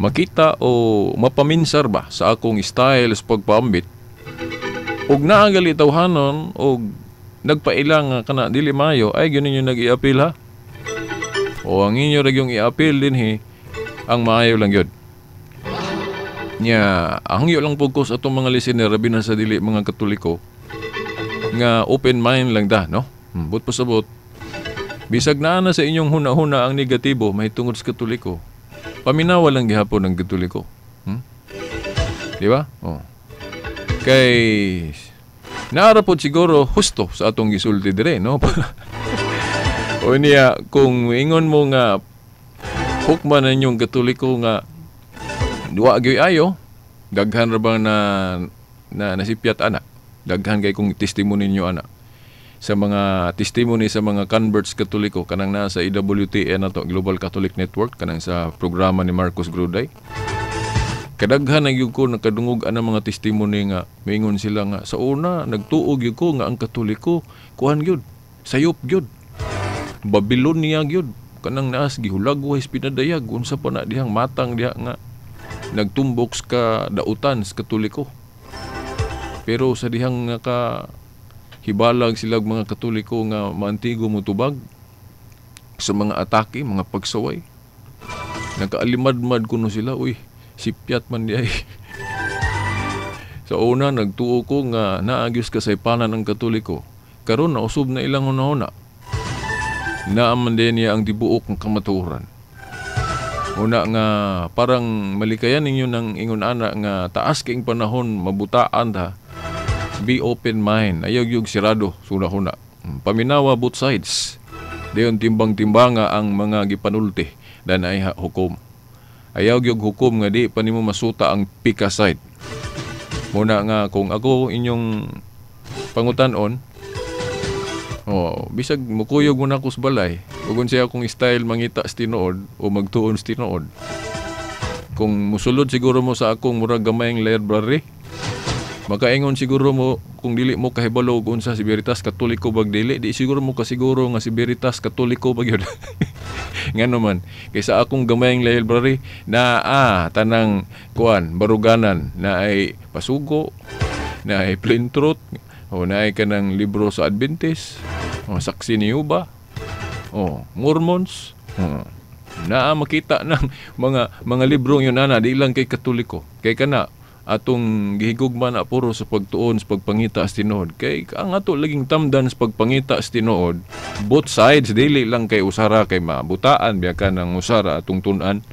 makita o mapaminsar ba sa akong style sa pagpaambit, og naa gali tawhanon og nagpaila nga kana dili maayo, ay gyud ninyo nag-i-appeal ha. O ang inyo ra gyung i-appeal dinhi ang maayo lang gyud. Nya, hangyo lang po ko sa atong mga listener, rabi na sa dili mga Katoliko, nga open mind lang da, no? But pasabot, bisag naa na sa inyong huna-huna ang negatibo mahitungod sa Katoliko, paminawa lang gihapon ang Katoliko. Di ba? Oh. Kay naara pod siguro husto sa atong gisulti dire, no? O niya, kung ingon mo nga hukman ninyong Katoliko nga duwa gyud ayo, daghan ra ba na nasipyat ana, daghan kay kung testimony ninyo ana sa mga testimony sa mga converts Katoliko kanang nasa EWTN na to, Global Catholic Network, kanang sa programa ni Marcos Gruday, kadaghan na gyud ko nakadungog ana mga testimony nga maingon sila nga sa una nagtuo gyud ko nga ang Katoliko kuan gyud, sayop gyud, Babylonia gyud, kanang naas gihulagway pinadayag, unsa pa na dihang matang diha nga nagtumbok ka dautan sa Katoliko. Pero sa dihang naka hibalag sila mga Katoliko nga maantigo motubag sa mga atake, mga pagsaway, nakaalimadmad kuno sila, uy, sipyat man diay. Sa una nagtuo ko nga naagyos kasaypanan ang Katoliko, karon nausob na ilang hunahuna. Naaman din niya ang tibuok ng kamatuoran. Una nga parang malikayan ninyo ng ingon ana nga taas kaing panahon mabutaan ta. Be open mind. Ayaw yung sirado suna-huna. Paminawa both sides. Dayon timbang-timbanga ang mga gipanulti danay hukom. Ayaw yung hukom nga di pa nimo masuta ang pika side. Muna nga kung ako inyong pangutan-on, oh, bisag mukuyog mo na ako sa balay, ug unsa akong style mangita sa tinuod o magtuon sa tinuod. Kung musulod siguro mo sa akong murag gamayng library, Makaingon siguro mo kung dili mo kahibalo og unsa si Veritas Katoliko bag dili, di siguro mo kasiguro nga si Veritas Katoliko ba gyud. Ngano man kay sa akong gamayng library naa tanang kuan baruganan, na ay pasugo, na ay plain truth, o na ay kanang libro sa Adventist, o Saksi ni Jehovah, o Mormons, o naa makita ng mga librong yun ana, di lang kay Katoliko. Kay kana atong gihigugma na puro sa pagtuon sa pagpangita sa tinuod. Kay ang ato laging tamdan sa pagpangita sa tinuod, both sides, dili lang kay usara kay mabutaan biya ka ng usara atong tun-an.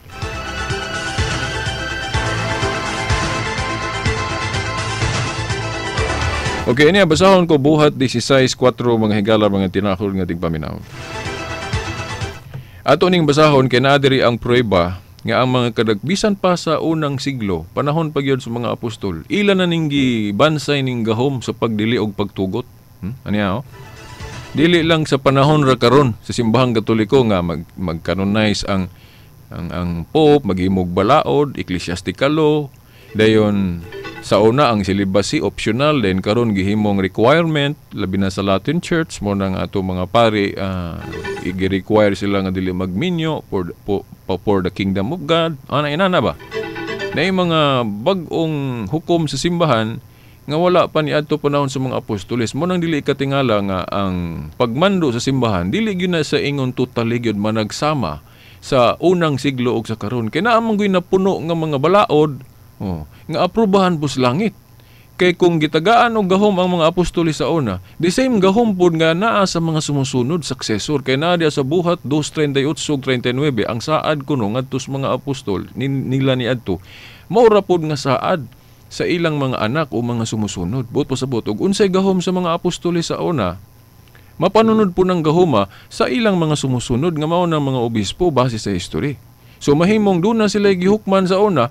Okay, niya basahon ko buhat 16:4 mga higala mga tinakol nga tigpaminaw. Ato ning basahon kay naa diri ang prueba nga ang mga kadagbisan pa sa unang siglo, panahon pa gyud sa mga apostol, ila na ning gibansay ning gahom sa pagdili og pagtugot. Aniya oh? Dili lang sa panahon ra karon sa simbahang Katoliko nga mag-canonize ang Pope, maghimog balaod, ecclesiastical law, dayon sa una ang celibacy optional, then karon gihimong requirement labi na sa Latin Church mo nang ato mga pari i-require sila nga dili magminyo for the kingdom of God. Ana inana ba? Naay mga bag-ong hukom sa simbahan nga wala pa niadto panahon sa mga apostoles. Mo nang dili katingala nga ang pagmando sa simbahan dili gyud na sa ingon totally gyud managsama sa unang siglo og sa karon. Kay naa man gyud napuno nga mga balaod, oh, nga aprobahan po sa langit. Kay kung gitagaan og gahom ang mga apostoles sa una, the same gahom pod nga naa sa mga sumusunod successor. Kay naa diya sa buhat 2:38-39 ang saad kuno ngadto sa mga apostol nila niadto, maura pod nga saad sa ilang mga anak o mga sumusunod. Buot pasabot og unsay gahom sa mga apostoles sa una, mapanunod po ng gahoma sa ilang mga sumusunod nga mao ng mga obispo base sa history. So mahimong doon na sila gihukman sa una,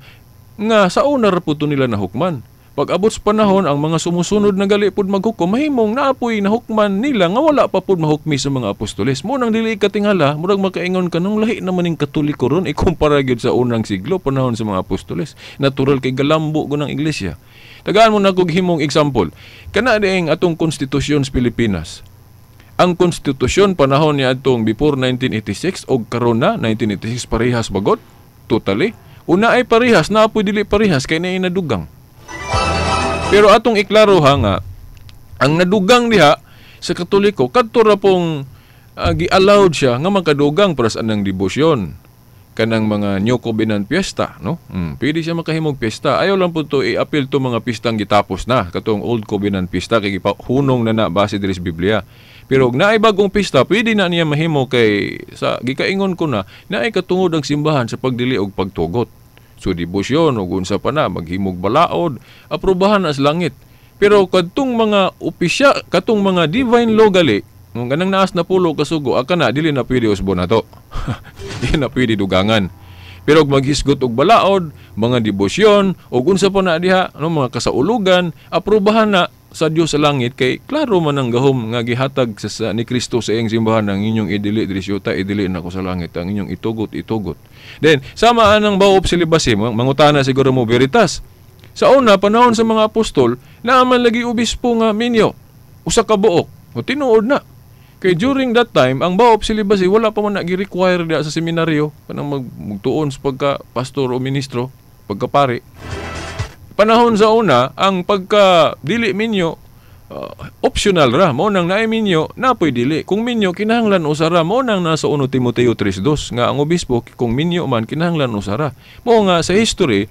nga sa una ra po to nila nahukman. Pag abot sa panahon, ang mga sumusunod na gali pod maghukom, mahimong naapoy nahukman nila nga wala pa pod mahukmi sa mga apostoles. Mo nang dili katingala, murag makaingon ka nung lahi naman ning Katoliko ron ikumpara gyud sa unang siglo panahon sa mga apostoles. Natural kay galambo go ng iglesia. Tagaan mo na kog himong example. Kana dieng atong konstitusyon sa Pilipinas. Ang konstitusyon panahon ni atong before 1986 og karon na 1986 parehas bagod totally. Una ay parehas, naapoy dili parehas kay naay nadugang. Pero atong iklaro ha nga ang nadugang diha sa Katoliko kadto ra pong gi-allowed siya nga makadugang para sa anang debosyon kanang mga New Covenant piyesta, no? Pwede siya makahimog piyesta. Ayaw lang po to i-appeal to mga pistang gitapos na katong Old Covenant pista kay gipahunong na na base diri sa Biblia. Pero og naay bagong pista, pwede na niya mahimo kay sa gikaingon ko na naay katungod ang simbahan sa pagdili og pagtugot. So debosyon og unsa pa na maghimog balaod, aprobahan na sa langit. Pero kadtong mga opisya, katong mga divine law gali, nung ganang naas na pulo kasugo, aka na dili na pwede usbo na to. Dili na pwede dugangan. Pero og maghisgot og balaod, mga debosyon og unsa pa na diha, ano, mga kasaulugan, aprobahan na sa Dios sa langit kay klaro man ang gahom nga gihatag sa ni Kristo sa iyang simbahan, ang inyong idili diri syuta, idili nako sa langit, ang inyong itugot, itugot. Then sama anang vow of celibacy, mangutana siguro mo Veritas. Sa una panahon sa mga apostol, naa man lagi obispo nga minyo, usa ka buok. O tinuod na. Kay during that time, ang vow of celibacy wala pa man nagi-require diha sa seminaryo kanang magtuon sa pagka pastor o ministro, pagkapari. Panahon sa una, ang pagka dili minyo optional ra, mo nang naay minyo napoy dili. Kung minyo kinahanglan usara, mo nang nasa 1 Timoteo 3:2 nga ang obispo kung minyo man kinahanglan usara. Mo nga sa history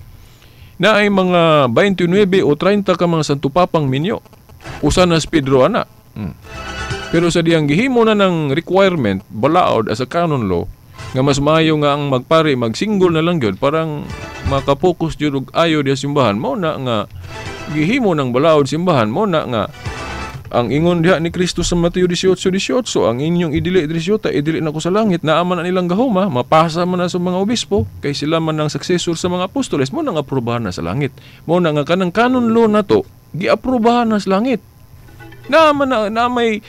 naay mga 29 o 30 ka mga Santo Papang minyo. Usa na si Pedro ana. Pero sa diyang gihimo na ng requirement balaod as a canon law nga mas maayo nga ang magpari magsingle na lang gyud parang makapokus gyud og ayo diha simbahan, mao na nga gihimo ng balaod simbahan, mao na nga ang ingon diha ni Kristo sa Mateo 18:18, ang inyong idili diri syuta, idili nako sa langit, naa man na nilang gahoma, mapasa man na sa mga obispo kay sila man ang successor sa mga apostoles, mao nang aprobahan na sa langit. Mao na nga kanang canon law nato giaprobahan na sa langit. Naa man na may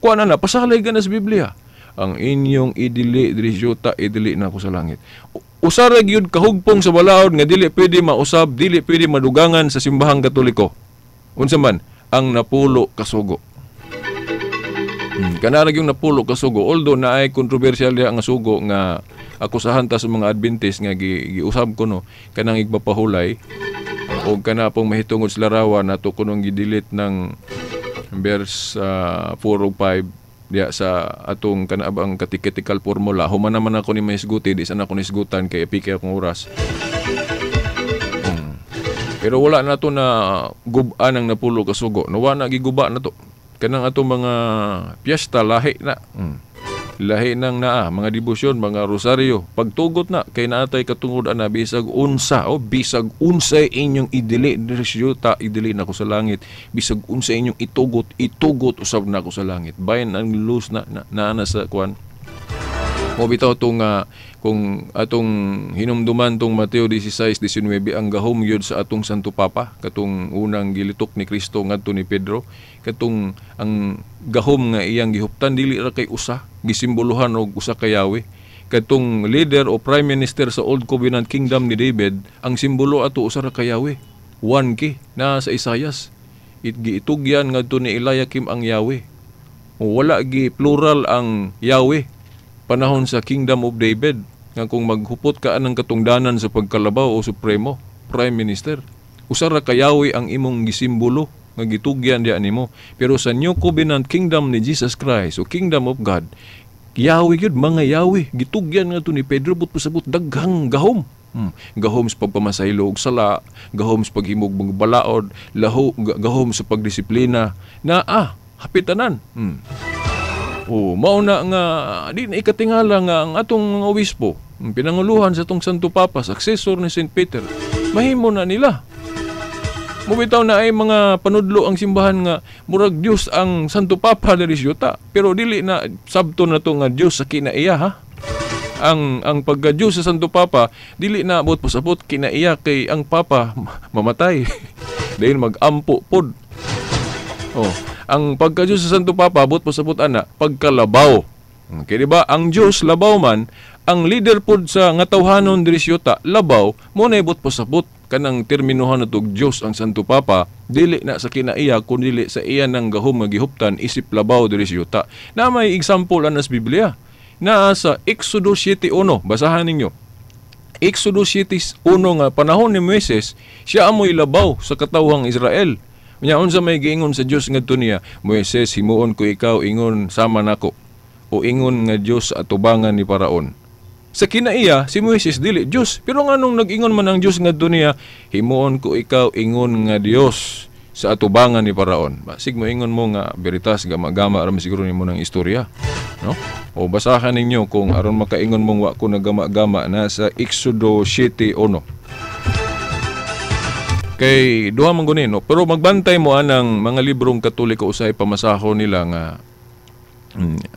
kuan na pasalay ka na sa Biblia. Ang inyong idili diri syuta, idili nako sa langit. Usara gyud kahugpong sa balaod nga dili pwede mausab, dili pwede madugangan sa simbahang Katoliko. Unsa man ang napulo kasugo. Kana ra gyud napulo kasugo, although naay kontrobersyal diha nga sugo nga akusahan ta sa mga Adventist nga giusab ko no kanang igpapahulay o kana pong mahitungod sa larawan nato kunong gi-delete ng verse 4 o 5 diya sa atong kanaabang catechetical formula. Human naman ako ni mahisguti, di sana ako nisgutan kay epike akong oras. Pero wala na to na gub-an ang napulo kasugo. No, wala na giguba na to. Kanang atong mga piyesta lahi na. Lahi nang naa, mga debosyon, mga rosaryo. Pagtugot na kay naatay katungod ana bisag unsa o bisag unsay inyong idili diri sa yuta, idili nako sa langit. Bisag unsa inyong itugot, itugot usab nako sa langit. Bayan ang luz na naa na sa kuan. Mo bitaw tong kung atong hinumduman tong Mateo 16:19 ang gahom gyud sa atong Santo Papa katong unang gilitok ni Kristo ngadto ni Pedro, katong ang gahom nga iyang gihuptan dili ra kay usa, gisimboluhan og usa ka Yahweh. Katong leader o prime minister sa Old Covenant Kingdom ni David, ang simbolo ato usa ra ka Yahweh. 1K na sa Isayas. Giitugyan ngadto ni Eliakim ang Yahweh. O wala gi plural ang Yahweh panahon sa Kingdom of David nga kung maghupot ka anang katungdanan sa pagkalabaw o supremo prime minister, usa ra ka Yahweh ang imong gisimbolo nga gitugyan diha nimo. Pero sa New Covenant Kingdom ni Jesus Christ o Kingdom of God, Yahweh gyud, mga Yahweh gitugyan ngadto ni Pedro, but pasabot daghang gahom. Gahom sa pagpamasaylo og sala, gahom sa paghimog mga balaod, laho gahom sa pagdisiplina naa hapitanan. O, mao na nga di na ikatingala nga ang atong mga obispo, pinanguluhan sa atong Santo Papa, successor ni Saint Peter, mahimo na nila. Mubitaw na ay mga panudlo ang simbahan nga murag Dios ang Santo Papa diri sa yuta, pero dili na sabto na to nga Dios sa kinaiya ha. Ang pagka-Dios sa Santo Papa dili na abot pasabot kinaiya kay ang Papa mamatay. Dahil magampo pod. Oh, ang pagka-Diyos sa Santo Papa abot pasabot ana pagkalabaw. Okay, di ba? Ang Diyos labaw man, ang leader pod sa nga tawhanon diri sa yuta labaw, mo na ibot pasabot kanang terminohan natog Diyos ang Santo Papa, dili na sa kinaiya kun dili sa iya nang gahom nga gihuptan isip labaw diri sa yuta. Na may example anas Biblia. Naa sa Exodus 7:1, basahan ninyo. Exodus 7:1 nga panahon ni Moises, siya amoy labaw sa katawhang Israel. Unya unsa may giingon sa Dios ngadto niya, Moises, himuon ko ikaw ingon sama nako o ingon nga Dios sa atubangan ni Paraon. Sa kinaiya si Moises dili Dios, pero nganong nag-ingon man ang Dios ngadto niya, himuon ko ikaw ingon nga Dios sa atubangan ni Paraon. Basig moingon mo nga veritas gama-gama ra siguro nimo ng istorya, no? O basahan ninyo kung aron makaingon mong wa ko nagama-gama na sa Exodo 7:1. Kay duha man guni no, pero magbantay mo anang mga librong Katoliko usay pamasahon nila nga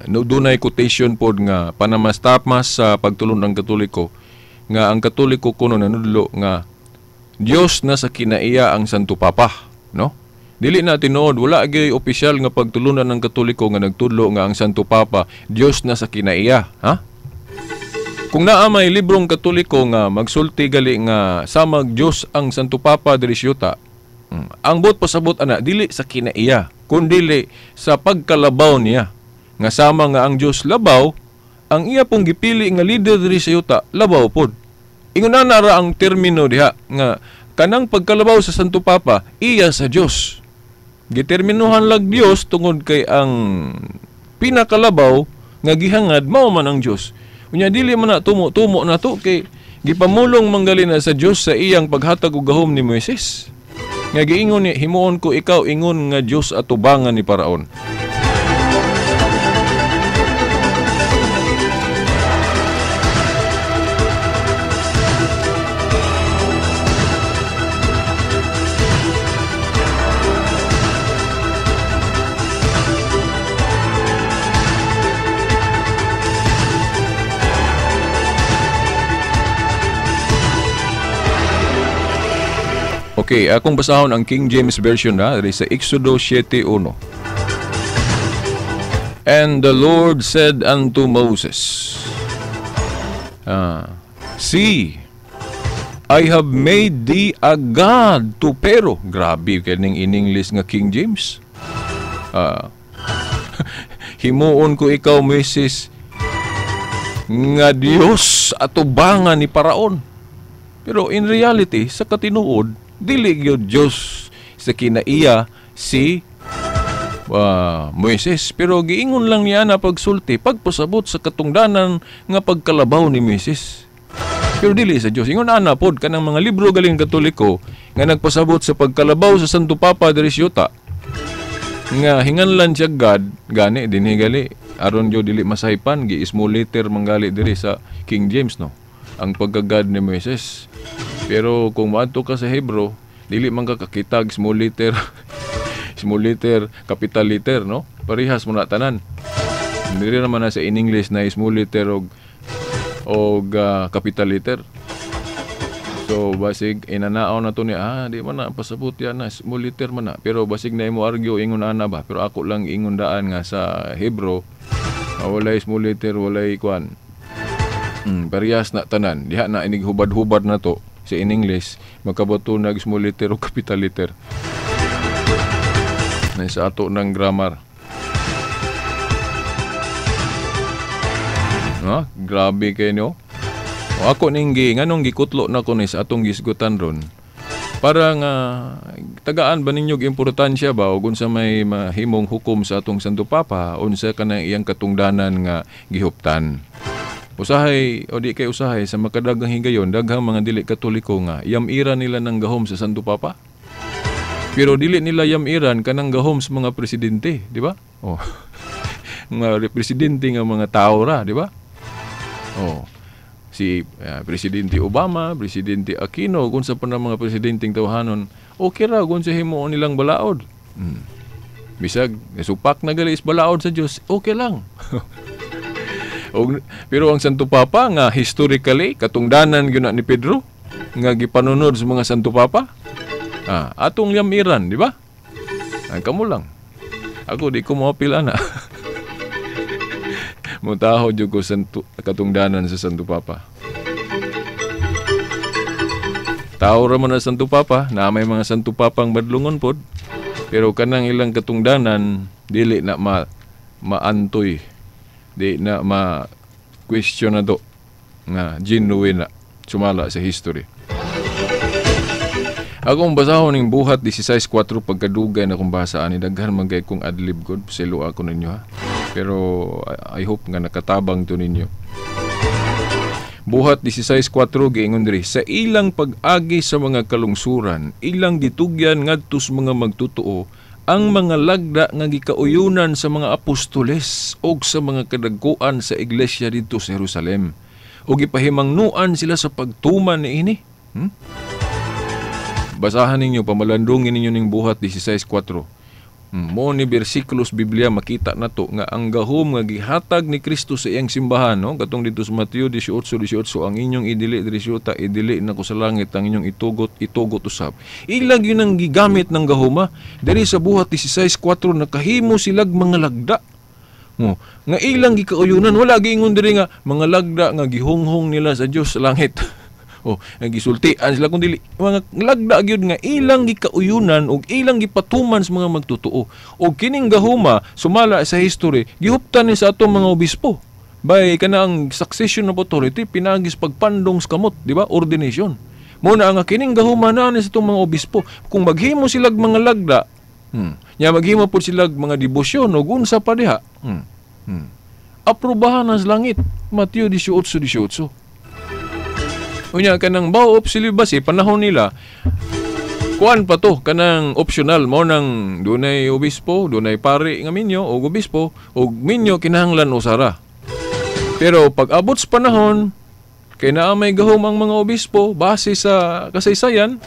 no, dunay quotation pod nga panamastapas sa pagtulon ng Katoliko nga ang Katoliko kuno nanudlo nga Dios na sa kinaiya ang Santo Papa, no? Dili na tinuod, wala gyud opisyal nga pagtulunan ng Katoliko nga nagtudlo nga ang Santo Papa Dios na sa kinaiya, ha? Kung naa may librong Katoliko nga magsulti gali nga samag Dios ang Santo Papa diri sa yuta, ang buot pasabot ana dili sa kinaiya kundili sa pagkalabaw niya. Nga sama nga ang Dios labaw, ang iya pong gipili nga leader diri sa yuta labaw pod. Ingon na ra ang termino diha nga kanang pagkalabaw sa Santo Papa iya sa Dios. Giterminuhan lag Dios tungod kay ang pinakalabaw nga gihangad mao man ang Dios. Unya dili man na tumo-tumo na to kay gipamulong manggali na sa Dios sa iyang paghatag og gahom ni Moises. Nga giingon ni, himuon ko ikaw ingon nga Dios atubangan ni Paraon. Okay, akong basahon ang King James Version na diri sa Exodo 7:1. And the Lord said unto Moses, See, I have made thee a God to Pharaoh. Grabe kining in English nga King James. Himuon ko ikaw, Moises, nga Dios atubangan ni Paraon. Pero in reality, sa katinuod, dili gyud Dios sa kinaiya si Moises. Pero giingon lang niya na pagsulti, pagpasabot sa katungdanan nga pagkalabaw ni Moises. Pero dili sa Dios. Ingon ana pod kanang mga libro galing Katoliko nga nagpasabot sa pagkalabaw sa Santo Papa diri sa nga hinganlan siya God, gani dinhi gali aron jud dili masaypan, gi small letter manggali diri sa King James, no, ang pagka-God ni Moises. Pero kung moadto ka sa Hebrew, dili man ka kakitag small letter, small letter, capital letter, no? Parehas mo na tanan. Diri naman na sa in English na small letter og capital letter. So basig inanaaw na to niya, di man na pasabot yan na small letter man na. Pero basig na imo argue ingon ana ba, pero ako lang ingon daan nga sa Hebrew walay small letter, walay kuan. Parehas na tanan. Diha na inig hubad-hubad na to sa in English, makabato nag small letter o capital letter. Na sa ato ng grammar. No, grabe kayo no. O ako ning nganong gikutlo na ko ni sa atong gisgutan ron. Para nga tagaan ba ninyo importansya ba og unsa may mahimong hukom sa atong Santo Papa, unsa kanang iyang katungdanan nga gihuptan. Usahay o di kay usahay sa makadaghang higayon, daghang mga dili Katoliko nga yamira nila ng gahom sa Santo Papa. Pero dili nila yamiran kanang gahom sa mga presidente, di ba? Oh. Mga presidente nga mga tao ra, di ba? Oh. Si Presidente Obama, Presidente Aquino, kung sa pa na mga presidenteng tawhanon, okay ra kung sa himuon nilang balaod. Bisag supak na gali is balaod sa Dios, okay lang. Pero ang Santo Papa nga historically katungdanan gyud na ni Pedro nga gipanunod sa mga Santo Papa. Atong yamiran, di ba? Ang kamo lang. Ako di ko moapil ana. Mutaho jud ko santo katungdanan sa Santo Papa. Tao ra man ang Santo Papa, na may mga Santo Papang badlungon pod. Pero kanang ilang katungdanan dili na maantoy. Di na ma-question na to nga genuine na sumala sa history. Akong basahon ning Buhat 16:4 pagkadugay na kong basa ani, daghan man kay kong adlib god, selo ako ninyo ha. Pero I hope nga nakatabang to ninyo. Buhat 16:4 giingon diri, sa ilang pag-agi sa mga kalungsuran, ilang gitugyan ngadto sa mga magtutuo ang mga lagda nga gikauyunan sa mga apostoles og sa mga kadagkuan sa iglesia didto sa Jerusalem. O gipahimangnuan sila sa pagtuman niini. Basahan ninyo, pamalandungin ninyo ning Buhat 16:4. Mo ni bersikulos Biblia makita nato nga ang gahom nga gihatag ni Kristo sa iyang simbahan, no? Katong dito sa Mateo 18:18, ang inyong idili diri sa yuta, idili nako sa langit, ang inyong itugot, itugot usab. Ilag yun ang gigamit ng gahoma. Diri sa Buhat 16:4 nakahimo silag mga lagda. Oh, nga ilang gikauyunan, wala giingon diri nga mga lagda nga gihunghong nila sa Dios sa langit. Oh, ang gisultian sila kung dili mga lagda gyud nga ilang gikauyunan og ilang gipatuman sa mga magtutuo. Og kining gahuma sumala sa history gihuptan ni sa atong mga obispo. Bay kana ang succession of authority pinagis pagpandong sa kamot, di ba? Ordination. Mo na ang kining gahuma na ni sa atong mga obispo. Kung maghimo silag mga lagda, nya maghimo pud silag mga debosyon og unsa pa diha. Aprobahan ang langit. Mateo 18:18. Unya kanang bow of celibacy panahon nila kuan pa to kanang optional mo nang dunay obispo, dunay pari nga minyo og obispo og minyo kinahanglan usara. Pero pag abot sa panahon kay naa may gahom ang mga obispo base sa kasaysayan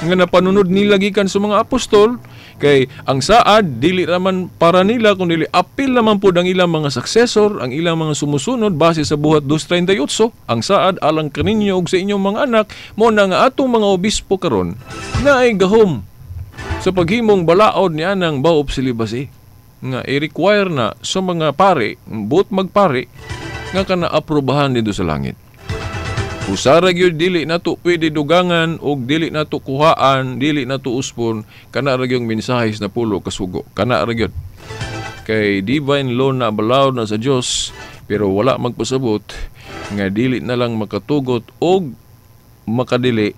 nga napanunod nila gikan sa mga apostol, kay ang saad dili raman para nila kun dili apil naman pud ang ilang mga successor, ang ilang mga sumusunod base sa Buhat 2:38, ang saad alang kaninyo ug sa inyong mga anak. Mo na nga atong mga obispo karon naay gahom sa paghimong balaod ni anang vow of celibacy nga i-require na sa mga pare, buot magpare nga kana aprobahan dito sa langit. Usara gyud dili nato pwede dugangan og dili nato kuhaan, dili nato uspon kana ra gyud mensahe sa napulo ka sugo. Kana ra gyud. Kay divine law na balaod na sa Dios, pero wala magpasabot nga dili na lang makatugot og makadili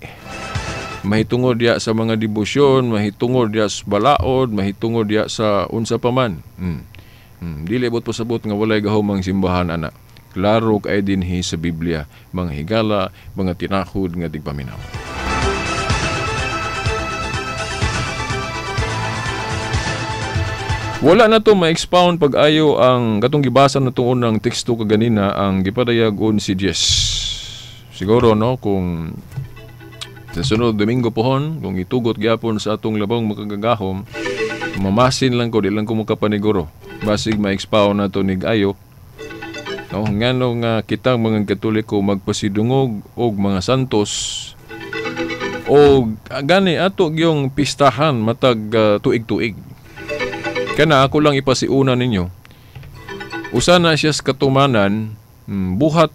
mahitungod diya sa mga debosyon, mahitungod diya sa balaod, mahitungod diya sa unsa pa man. Dili bot pasabot nga walay gahom ang simbahan ana. Klaro kay dinhi sa Biblia, mga higala, mga tinahod nga tigpaminaw. Wala na to ma-expound pag-ayo ang katong gibasa na itong unang teksto kaganina ang gipadayag-on si Jess. Siguro no, kung sa sunod Domingo pohon, kung itugot gyapon sa atong labong makagagahom, mamasin lang ko, di lang ko makapaniguro. Basig ma-expound na to nig-ayo. No, ngano nga kitang mga Katoliko magpasidungog og mga santos og gani ato gyung pistahan matag tuig-tuig. Kana ako lang ipasiuna ninyo. Usa na siya sa katumanan, buhat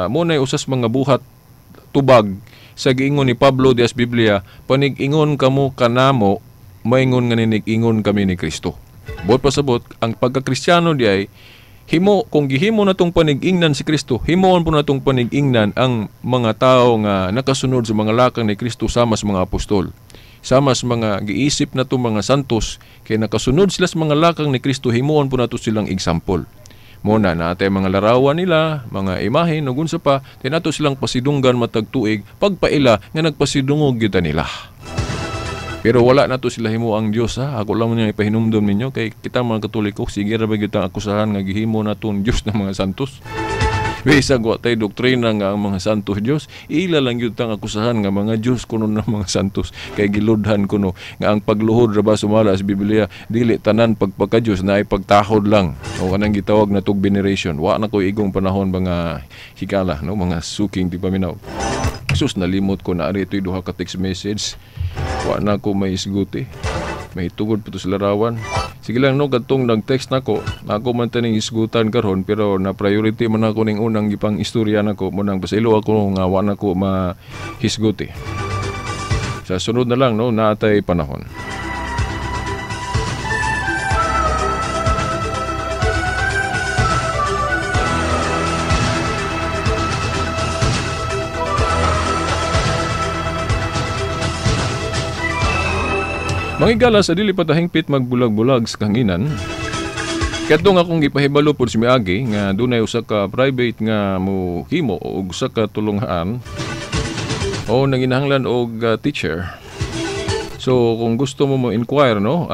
munay usas mga buhat tubag sa giingon ni Pablo dias Biblia, panig-ingon kamo kanamo, maingon nga ninig-ingon kami ni Kristo. Buot pasabot ang pagkakristyano diay himo kung gihimo natong panig-ingnan si Kristo, himuon po natong panig-ingnan ang mga tao nga nakasunod sa mga lakang ni Kristo sama sa mga apostol. Sama sa mga giisip nato mga santos kay nakasunod sila sa mga lakang ni Kristo, himuon po nato silang example. Muna natay mga larawan nila, mga imahe ug unsa pa, tinato silang pasidunggan matag tuig pagpaila nga nagpasidungog gyud nila. Pero wala na to sila himo ang Dios ha. Ako lang niya ipahinumdom ninyo kay kita mga Katoliko sige ra ba gyud ang akusahan nga gihimo naton Dios ng mga santos. Bisag wa tay doktrina nga ang mga santos Dios, ila lang gyud tang akusahan nga mga Dios kuno ng mga santos kay giludhan kuno nga ang pagluhod ra ba sumala sa Biblia dili tanan pagpaka-Dios na ay pagtahod lang o kanang gitawag na tug veneration. Wa na ko igong panahon mga higala no, mga suking tipaminaw. Sus, nalimot ko na ari ito'y duha ka text message. Wa na ko may isguti. May tugod pa to sa larawan. Sige lang no, katong nag-text nako, ako man taning isgutan karon pero na priority man ako ning unang gipang istorya nako, munang pasaylo ako nga wa na ko mahisguti. Sa sunod na lang no, naatay panahon. Mangigala sa dili patahingpit magbulag-bulag sa kanginan. Kadtong akong gipahibalo pod si miagi nga dunay usa ka private nga mohimo og usa ka tulunghaan o nanginahanglan og teacher. So kung gusto mo mo inquire no,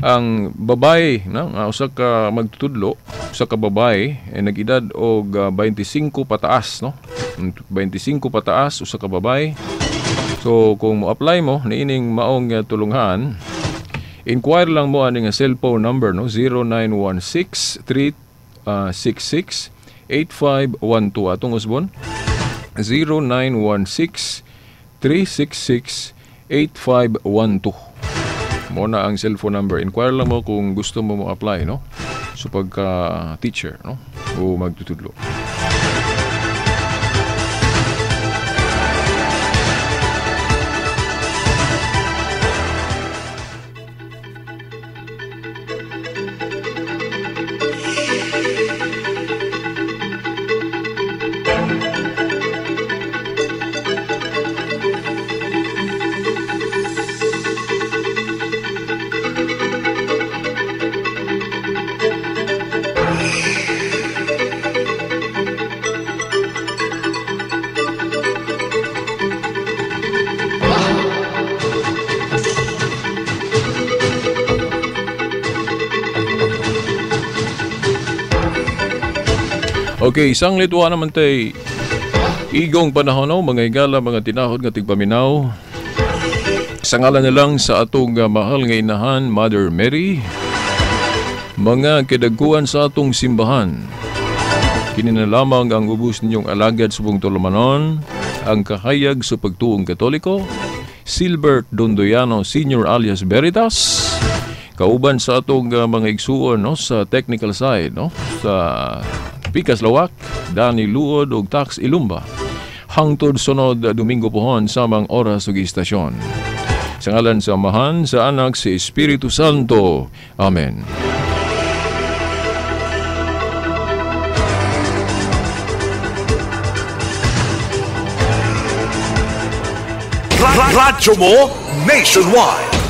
ang babae no, nga usa ka magtutudlo, usa ka babae ay nag-edad og 25 pataas no. 25 pataas usa ka babae. So kung mo-apply mo niining maong tulunghaan, inquire lang mo ani nga cellphone number no, 0916 366 8512. Atong usbon 0916 366 8512. Mo na ang cellphone number. Inquire lang mo kung gusto mo mo-apply no, so pagka teacher no o magtutudlo. Okay, isang litwa naman tay igong panahon no, mga higala, mga tinahod nga tigpaminaw. Sa ngalan na lang sa atong mahal nga inahan, Mother Mary, mga kidagkuan sa atong simbahan. Kini na lamang ang ubos ninyong alagad sa buong tulumanon, ang kahayag sa pagtuong Katoliko, Silbert Dondoyano Sr. alias Veritas, kauban sa atong mga igsuon no, sa technical side no, sa Pikas Lawak, Dani Luod ug Tax Ilumba. Hangtod sunod Domingo pohon, samang oras ug istasyon. Sa ngalan sa Amahan, sa Anak, sa Espiritu Santo. Amen. Radyo mo nationwide.